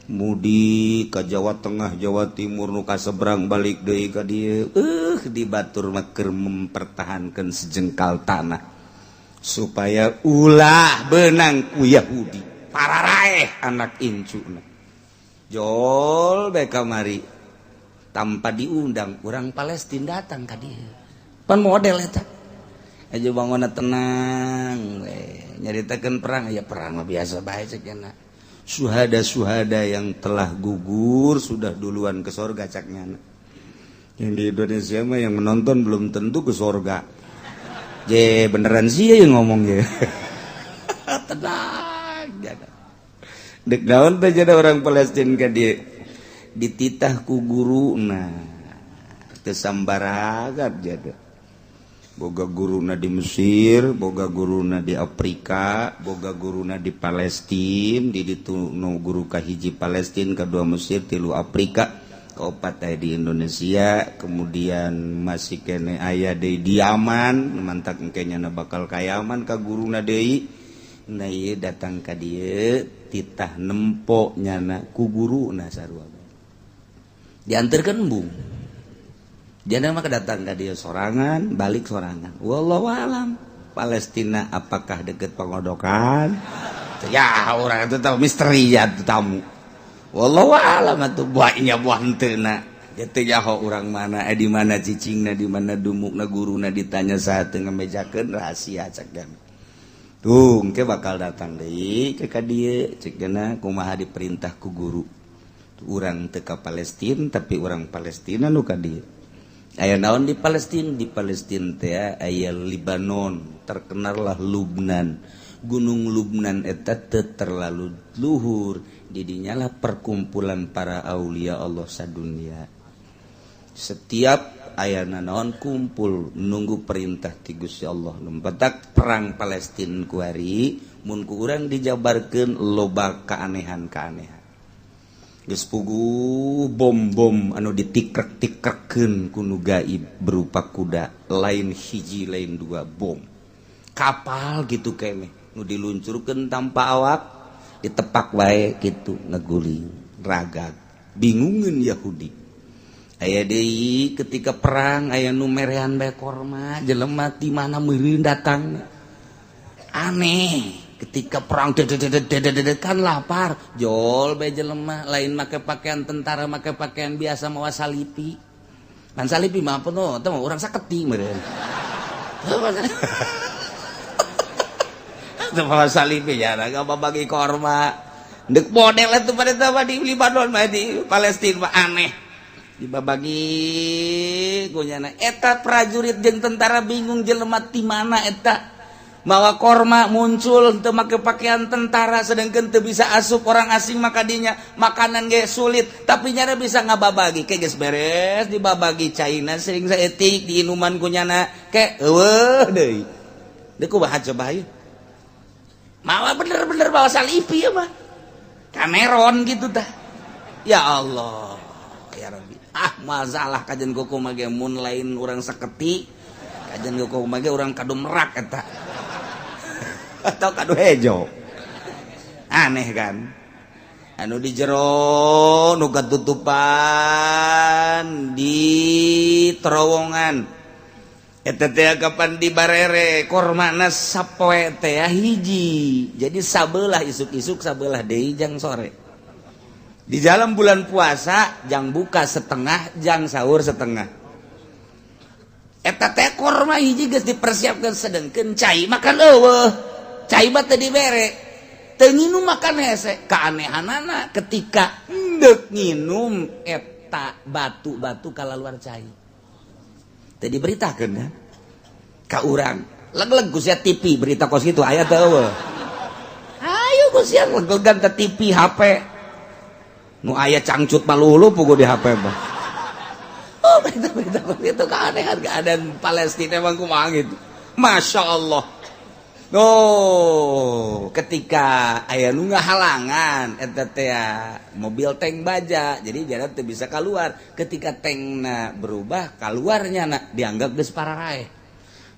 Mudik ke Jawa Tengah, Jawa Timur, nu ka seberang balik deui ka dieu. Di batur mah keur mempertahankan sejengkal tanah supaya ulah benang ku Yahudi. Pararaeh anak incuna. Jol bae kamari tanpa diundang orang Palestina datang ka dieu. Pan model eta. Aja bangunna tenang we. Nyaritakeun perang ya perang mah biasa bae cek nya. Suhada-suhada yang telah gugur sudah duluan ke sorga cak nyana. Yang di Indonesia mah yang menonton belum tentu ke sorga. Je beneran sih ya yang ngomong ya. Tenang jada. Dek naon teh jada orang Palestina ka dieu dititah ku guruna. Teu sambaragat jada. Boga guruna di Mesir, boga guruna di Afrika, boga guruna di Palestina, di ditu nu guru kahiji Palestina, kedua Mesir, tilu Afrika, kaopat aya di Indonesia, kemudian masih kene aya deui di Yaman, mantak engke nyana bakal ka Yaman ka guruna deui. Nah ieu datang ka dieu titah nempo nyana ku guruna sarua. Dianterkeun embung. Dia mah datang ke dia sorangan, balik sorangan. Wallahu alam. Palestina apakah deket pengodokan? Ya orang itu tahu misteri ya tamu. Wallahu alam atuh buahnya buah henteu na. Teu nyaho urang mana, di mana cicingna, di mana dumukna guruna ditanya saat teu ngamejakeun rahasia cak dan. Tuh, engke bakal datang deui ke ka dieu cek geuna kumaha diperintah ku guru. Urang teu ka Palestina tapi urang Palestina nu ka dieu. Aya naon di Palestina? Di Palestina teh aya Libanon, terkenallah Lubnan. Gunung Lubnan eta teu terlalu luhur, didinyalah perkumpulan para aulia Allah sadunia. Setiap aya naon kumpul nunggu perintah ti Gusti Allah. Lumpetak perang Palestina kuari mun ku urang dijabarkeun loba keanehan-keanehan. Geus puguh bom-bom anu ditikrek-tikrekeun ku nu gaib berupa kuda, lain hiji lain dua bom. Kapal gitu keneh nu diluncurkeun tanpa awak ditepak wae gitu ngeguling ragag bingungeun Yahudi. Aya deui ketika perang aya nu merean bae korma jelema ti mana meureun datang. Aneh. Ketika perang kan lapar jol bae jelema lain make pakaian tentara make pakaian biasa mawa salipi. Pan salipi mah apa no teh urang saketi meureun. Teu mawa salipi ya bagi korma. Dek model itu pada teh di Libanon mah di Palestina mah aneh. Dibabagi kunyana eta prajurit jeung tentara bingung jelema ti mana eta. Mawa korma muncul teu make pakaian tentara sedangkan teu bisa asup orang asing maka dinya makanan ge sulit tapi nyana bisa ngababagi ke geus beres dibabagi caina sering saeutik diinuman ku nyana ke eueuh deui. Deuk kumaha coba hayu. Mawa bener-bener bawa salipi ya mah. Kameron gitu tah. Ya Allah. Ya Rabbi. Ah masalah kajian kuku mah ge mun lain urang saketi kajian kuku mah ge urang kadu merak eta. Atau kadu hejo. Aneh kan. Anu di jero nu katutupan di terowongan eta teh kapan dibarere kormana sapoe teh hiji. Jadi sabelah isuk-isuk, sabelah deui jang sore. Di dalam bulan puasa jang buka setengah, jang sahur setengah. Eta teh korma hiji geus dipersiapkan, sedengkeun cai makan eueuh. Cai mah teu dibere. Teu nginum makan hese. Keanehanana ketika endek nginum eta batu-batu kalaluar cai. Teu diberitakeun ya ka urang. Leg-leg ku sia TV berita kos kitu aya teu eueuh. Ayo ku sia leg-legan ke TV HP. Nu aya cangcut malulu pugu di HP mah. Oh, berita-berita kos kitu keanehan keadaan Palestina emang kumaha gitu. Masya Allah. Oh, ketika aya nu ngahalangan eta teh mobil tank baja, jadi jalan teu bisa keluar. Ketika tankna berubah, keluarnya na dianggap geus pararaeh.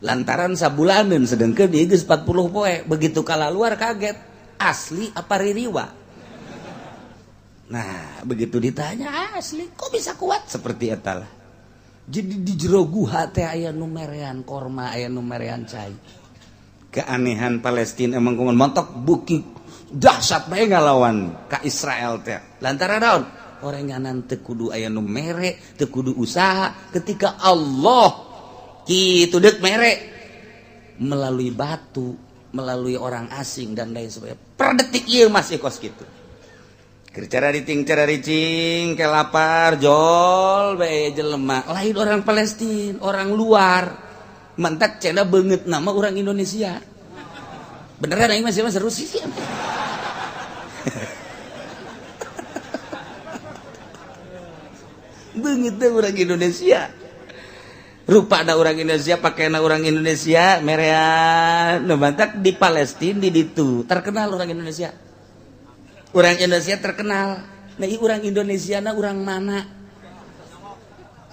Lantaran sabulaneun sedengkeun ieu geus 40 poe, begitu kalaluar kaget, asli apa ririwa? Nah, begitu ditanya asli, kok bisa kuat seperti eta lah. Jadi di jero guha teh aya nu merean korma, aya nu merean cai. Keanehan Palestina emang kumaha montok buki dahsyat bae ngalawan ka Israel teh. Lantaran naon? Orenganan teu kudu aya nu mere, teu kudu usaha. Ketika Allah kitu deuk mere melalui batu, melalui orang asing dan lain sebagainya. Per detik ieu masih kos kitu. Keur carariting cararicing ke lapar jol bae jelema, lain orang Palestina, orang luar. Mantak cenda beungeut nama orang Indonesia. Beneran aing masih seru sih. Beungeut teh orang Indonesia. Rupana orang Indonesia, pakaian orang Indonesia, merean. Nu mantak di Palestina di ditu terkenal orang Indonesia. Orang Indonesia terkenal. Nah, ieu orang Indonesia na orang mana?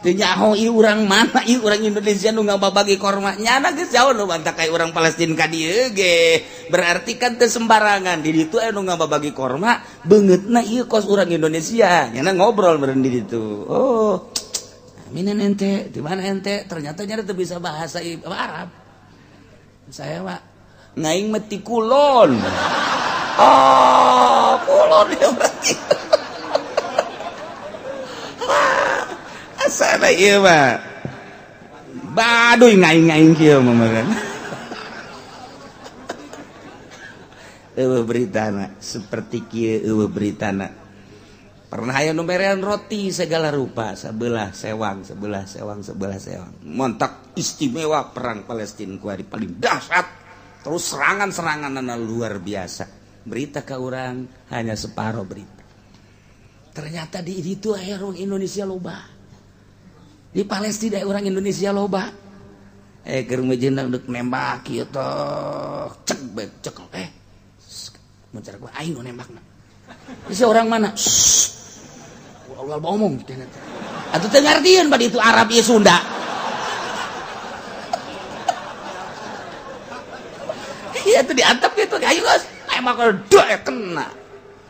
Teu nyaho ieu urang mana, ieu urang Indonesia nu ngababagi korma. Nyana geus jauh nu mantak ka urang Palestina ka dieu ge. Berarti kan teu sembarangan di ditu aya nu ngababagi korma, beungeutna ieu kos urang Indonesia. Nyana ngobrol meureun di ditu. Oh, minen ente, di mana ente? Ternyata nyana teu bisa bahasa Arab. Saya mah ngaing mah ti kulon. Oh, kulon ya berarti. Asana ieu mah. Baduy ngaing-ngaing kieu mah meureun. Eueuh beritana seperti kieu eueuh beritana. Pernah aya nu merean roti segala rupa, sebelah sewang, sebelah sewang, sebelah sewang. Montak istimewa perang Palestina kuari paling dahsyat. Terus serangan-seranganna luar biasa. Berita ka urang hanya separo berita. Ternyata di ditu aya orang Indonesia loba. Di Palestina orang Indonesia loba. Keur mejeuna deuk nembak kieu teh cek bae cek mun cara gua aing nu nembakna. Si orang mana? Ulah omong teh. Atuh teu ngartieun bad itu Arab ieu Sunda. Iya tuh diantep gitu, ayo geus tembak dek kena.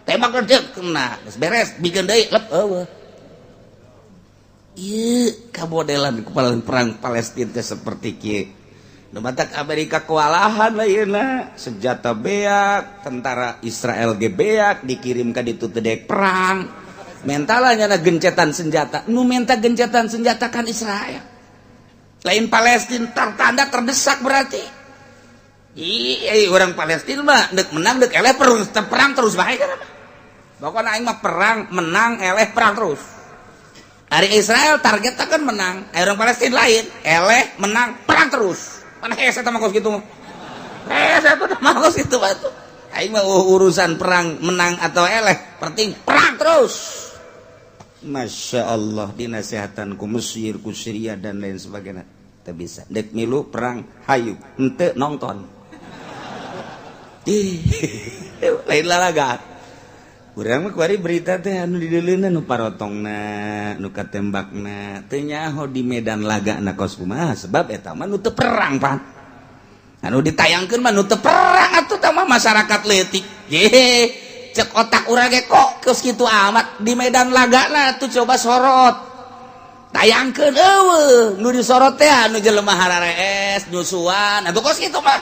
Tembak dek kena. Geus beres bikin deui lep eueuh. Ieu kamodelan kepala perang Palestina teh seperti kieu. Nu matak Amerika kewalahan lah yeuna, senjata beak, tentara Israel ge beak dikirim ka ditu teu daek perang. Mentalanya na gencetan senjata. Nu menta gencetan senjata kan Israel. Lain Palestina tertanda terdesak berarti. Ih, orang Palestina mah deuk menang deuk eleh perang terus bae kan. Pokokna aing mah perang menang eleh perang terus. Ari Israel targetnya kan menang, orang Palestina lain, eleh menang perang terus. Mana hese eta mah kos kitu mah. Hese eta mah kos kitu batu. Aing mah urusan perang menang atau eleh, penting perang terus. Masya Allah dinasehatan ku Mesir, ku Syria dan lain sebagainya. Teu bisa. Dek milu perang hayu, henteu nonton. Ih, lain lalaga. Urang mah kuari berita teh anu dideuleuna nu parotongna, nu katembakna, teu nyaho di medan lagana kos kumaha sebab eta mah nu teu perang pan. Anu ditayangkeun mah nu teu perang atuh tah mah masyarakat leutik. Ye, Cek otak urang ge kok geus kitu amat di medan laga lah tuh coba sorot. Tayangkeun eueuh nu disorot teh anu jelema hararees nyusuan atuh kos kitu mah.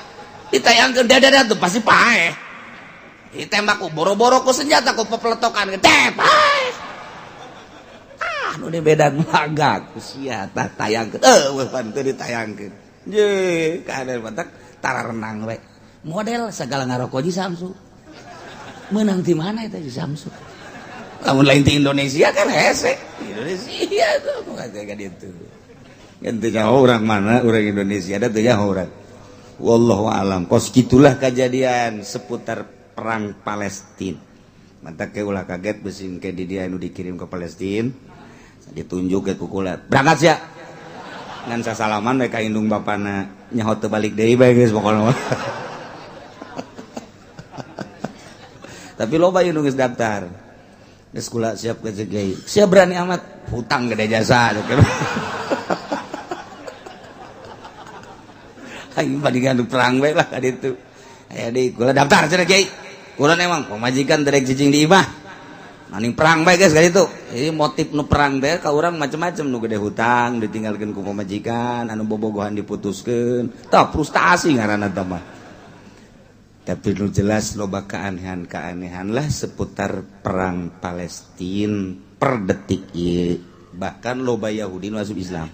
Ditayangkeun dadada tuh pasti paeh. Ditembak ku boro-boro ku senjata ku pepeletokan teh paeh. Ah nu di medan laga ku sia tah tayangkeun eueuh pan teu ditayangkeun. Ye kader batak tara renang we. Model segala ngaroko ji Samsu. Menang di mana itu Samsu? Lamun lain di Indonesia kan hese. Indonesia tuh bukan kayak gitu. Ganti nyaho orang mana orang Indonesia ada tuh nyaho orang. Wallahu alam. Kos gitulah kejadian seputar perang Palestina. Mantak ke ulah kaget besing ke di dia nu dikirim ke Palestina. Ditunjuk ke kukulat. Berangkat sia. Ngan sasalaman we ka indung bapana nyaho teu balik deui bae geus pokona. Tapi loba ieu nu geus daftar. Geus kula siap ke kiai. Sia berani amat hutang gede jasa. Aing bandingan nu perang we lah ka ditu. Aya deui kula daftar cenah kiai. Kula emang pamajikan derek cicing di imah. Maning perang bae geus ka ditu. Jadi motif nu perang teh ka urang macem-macem nu gede hutang ditinggalkeun ku pamajikan, anu bobogohan diputuskeun. Tah frustasi ngaranna teh mah. Tapi lu jelas loba keanehan-keanehan lah seputar perang Palestina per detik ieu. Bahkan loba Yahudi masuk Islam.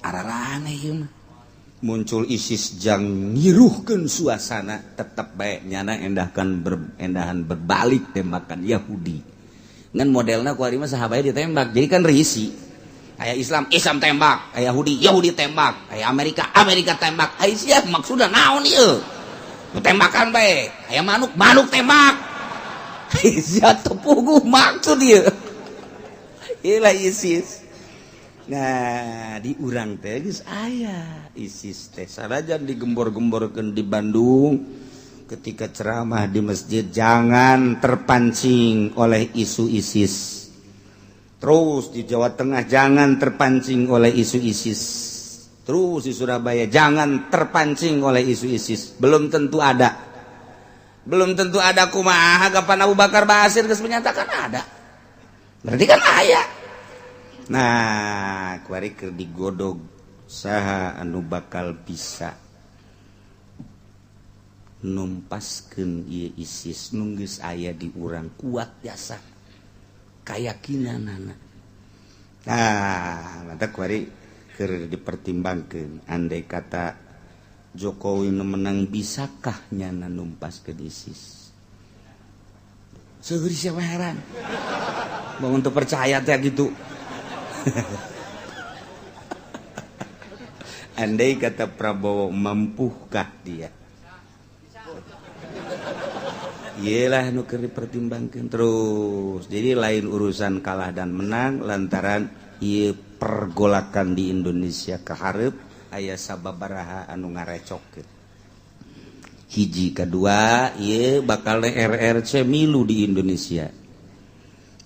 Araraneh ieu mah. Muncul ISIS jang ngiruhkeun suasana tetep bae nyana endahkan endahan berbalik tembakan Yahudi. Ngan modelna ku ari mah sahabat ditembak. Jadi kan risi. Aya Islam, Islam tembak, aya Yahudi, Yahudi tembak, aya Amerika, Amerika tembak. Aya sia maksudna naon ieu? Tembakan bae, aya manuk, manuk tembak. Sia teu puguh maksud ieu. Ieu ISIS. Nah, di urang teh geus aya ISIS teh sanajan digembor-gemborkeun di Bandung ketika ceramah di masjid jangan terpancing oleh isu ISIS. Terus di Jawa Tengah jangan terpancing oleh isu ISIS. Terus di Surabaya jangan terpancing oleh isu ISIS. Belum tentu ada. Belum tentu ada kumaha kapan Abu Bakar Basir geus menyatakan ada. Berarti kan aya. Nah, kuari keur digodog saha anu bakal bisa numpaskeun ieu ISIS nu geus aya di urang kuat jasa kayakinanana. Nah, mantap kuari keur dipertimbangkeun andai kata Jokowi nu menang bisakah nyana numpaskeun ISIS. Seueur siapa heran. Bangun teu percaya teh gitu. Andai kata Prabowo mampukah dia? Iyalah nu keur dipertimbangkeun terus. Jadi lain urusan kalah dan menang lantaran ieu pergolakan di Indonesia kahareup aya sababaraha anu ngarecokkeun. Hiji kedua ieu bakal RRC milu di Indonesia.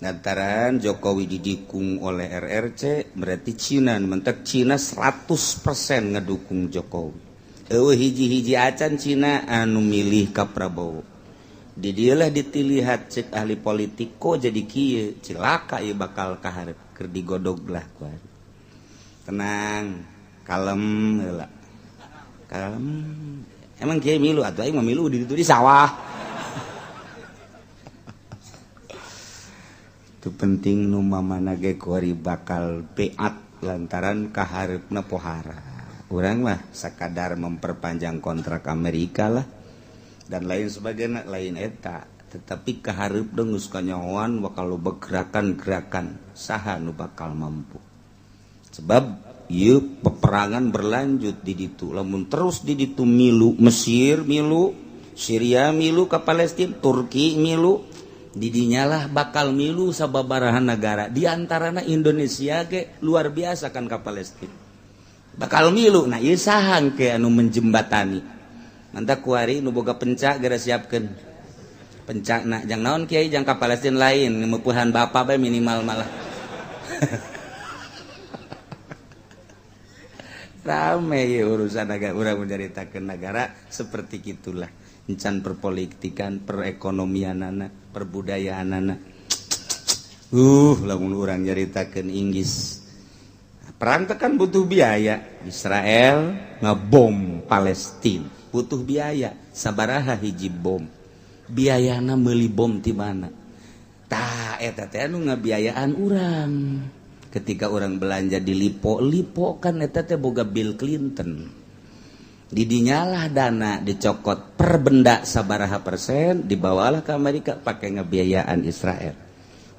Lantaran Jokowi didukung oleh RRC berarti Cina mentek Cina 100% ngedukung Jokowi. Eueuh hiji-hiji acan Cina anu milih ka Prabowo. Di dieulah ditilihat cek ahli politik kok jadi kieu cilaka ieu bakal kaharep keur digodog lah ku ari. Tenang, kalem heula. Kalem. Emang kieu milu atuh aing mah milu di ditu di sawah. Itu penting nu mamana ge kuari bakal beat lantaran kahareupna pohara. Urang mah sakadar memperpanjang kontrak Amerika lah dan lain sebagainya lain eta, tetapi kahareup geus kanyahoan bakal loba gerakan-gerakan saha nu bakal mampu. Sebab ieu peperangan berlanjut di ditu, lamun terus di ditu milu Mesir milu, Syria milu ka Palestina, Turki milu, didinyalah bakal milu sababaraha negara di antarana Indonesia ge luar biasa kan ka Palestina. Bakal milu. Nah ieu saha ke anu menjembatani. Mantap kuari nu boga pencak geura siapkeun. Pencakna jang naon kiai jang ka Palestina lain mepuhan bapak bae minimal malah. Rame ya urusan negara, urang menceritakan negara seperti gitulah. Encan perpolitikan, perekonomianana, perbudayaanana. Lamun urang nyaritakeun Inggris. Perang teh kan butuh biaya. Israel ngebom Palestina, butuh biaya. Sabaraha hiji bom? Biayana meuli bom ti mana? Tah eta teh anu ngabiayaan urang. Ketika orang belanja di Lipo, Lipo kan eta teh boga Bill Clinton. Didinyalah dana dicokot per benda sabaraha persen, dibawalah ke Amerika pakai ngebiayaan Israel.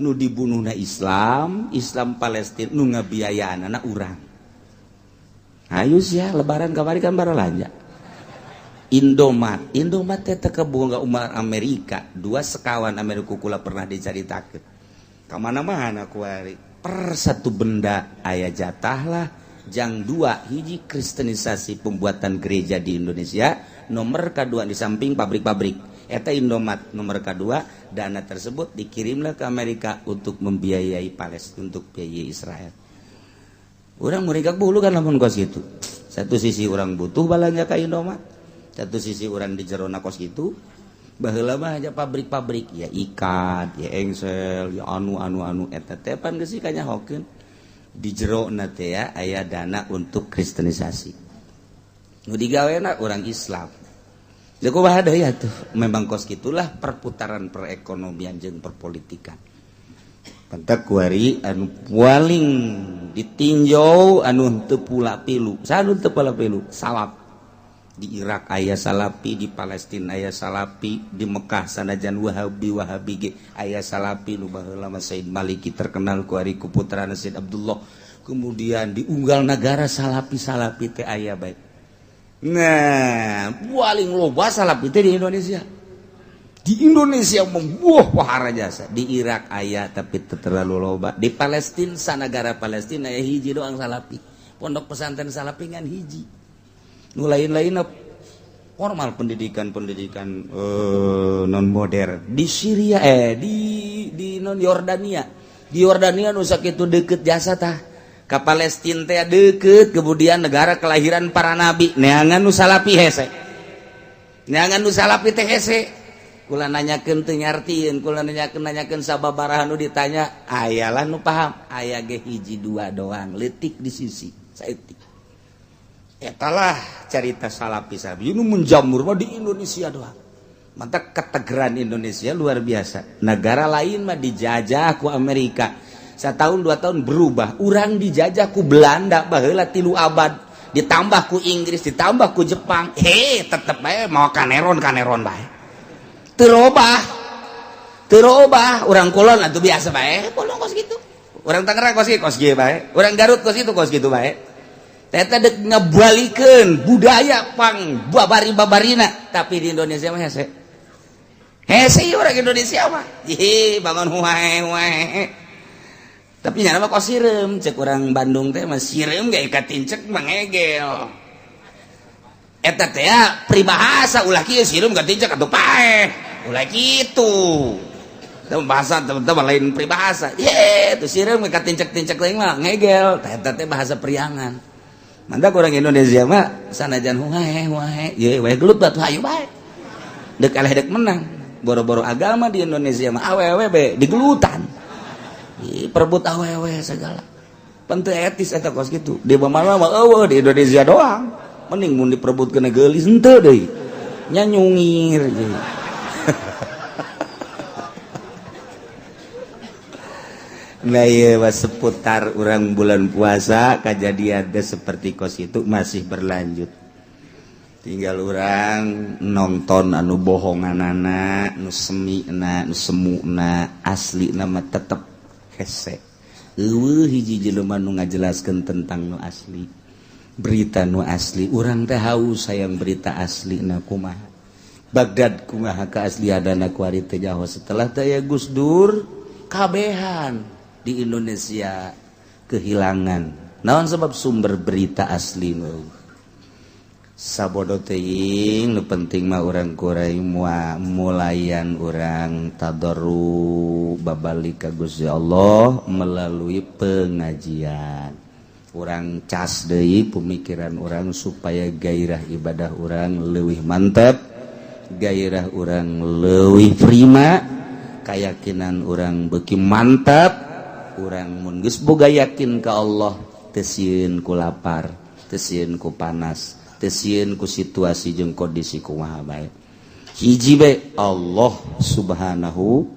Nu dibunuhna Islam, Islam Palestina nu ngabiayaan anak urang. Ayo sia lebaran kamari kan baralanja. Indomat, Indomat teh teu kaboga umat Amerika, dua sekawan Amerika kula pernah dicaritakeun. Ka mana-mana kuari. Per satu benda aya jatah lah jang dua hiji kristenisasi pembuatan gereja di Indonesia, nomor kedua di samping pabrik-pabrik eta Indomat nomor kedua, dana tersebut dikirimlah ke Amerika untuk membiayai Palestina, untuk biayai Israel. Urang mereka bulu kan lamun kos gitu. Satu sisi orang butuh balanja ka Indomat, satu sisi orang di jerona kos gitu. Baheula mah aja pabrik-pabrik ya ikat, ya engsel, ya anu anu anu eta teh pan geus kanyahokeun di jero na teh ya aya dana untuk kristenisasi. Nu digawena urang Islam. Jadi kumaha deui atuh, memang kos kitulah perputaran perekonomian jeung perpolitikan. Pantak kuari anu paling ditinjau anu teu pula pilu, sanu teu pula pilu, salaf. Di Irak aya salapi, di Palestina aya salapi, di Mekah sanajan Wahabi Wahabi ge aya salapi nu baheula mah Said Maliki terkenal ku ari ku putrana Said Abdullah. Kemudian di unggal nagara salapi-salapi teh aya bae. Nah, paling loba salapi teh di Indonesia. Di Indonesia membuah wahara jasa. Di Irak aya tapi teu terlalu loba. Di Palestina sanagara Palestina aya hiji doang salapi. Pondok pesantren salapi ngan hiji. Nu lain-lain formal pendidikan-pendidikan non modern di Syria di non Yordania. Di Yordania nu sakitu deukeut jasa tah ka Palestina teh deukeut, kemudian negara kelahiran para nabi, neangan nu salapi hese, neangan nu salapi teh hese. Kula nanyakeun teu nyartieun, kula nanyakeun sababaraha nu ditanya ayalah nu paham, aya ge hiji dua doang leutik di sisi saeutik. Etalah cerita salapi salapi ini menjamur mah di Indonesia doang. Mantap ketegeran Indonesia luar biasa. Negara lain mah dijajah ku Amerika. Setahun 2 tahun berubah. Urang dijajah ku Belanda baheula 3 abad. Ditambah ku Inggris, ditambah ku Jepang. Hei, tetep bae mau kaneron kaneron bae. Teu robah. Teu robah urang kulon atuh biasa bae. Kulon kos kitu. Urang Tangerang kos kitu kos kieu bae. Urang Garut kos kitu kos kitu bae. Eta dek ngebalikeun budaya pang babari-babarina, tapi di Indonesia mah hese. Hese orang Indonesia mah. Ih, bangun wae wae. Tapi nyana mah kos sireum, cek urang Bandung teh mah sireum ge katincek mangegel. Eta teh ya peribahasa ulah kieu sireum katincek atuh paeh. Ulah kitu. Itu bahasa teman-teman lain peribahasa. Ye, tuh sireum ge katincek-tincek teh mah ngegel. Eta teh bahasa priangan. Mantap orang Indonesia mah sanajan wae wae ye wae gelut batu hayu bae. Dek eleh dek menang. Boro-boro agama di Indonesia mah awewe be digelutan. Ih, perebut awewe segala. Pan teu etis eta kos kitu. Di mana mah eueuh di Indonesia doang. Mending mun diperebut kena geulis henteu deui. Nya nyungir deui. Nah iya, seputar orang bulan puasa kejadian teh seperti kos itu masih berlanjut. Tinggal orang nonton anu bohonganana, nu semina, nu semuna, asli nama tetep hese. Eueuh hiji jelema nu ngajelaskeun tentang nu asli. Berita nu asli, urang teh haus hayang berita asli na kumaha. Baghdad kumaha keaslianana kuari teh nyaho setelah teh ya Gus Dur kabehan di Indonesia kehilangan. Naon sebab sumber berita asli nu sabodo teuing nu penting mah urang kurai mulayan urang tadarru babalik ka Gusti Allah melalui pengajian. Urang cas deui pemikiran urang supaya gairah ibadah urang leuwih mantap, gairah urang leuwih prima, keyakinan urang beuki mantap. Urang mun geus boga yakin ka Allah, teu sieun ku lapar, teu sieun ku panas, teu sieun ku situasi jeung kondisi kumaha bae. Hiji be, Allah Subhanahu.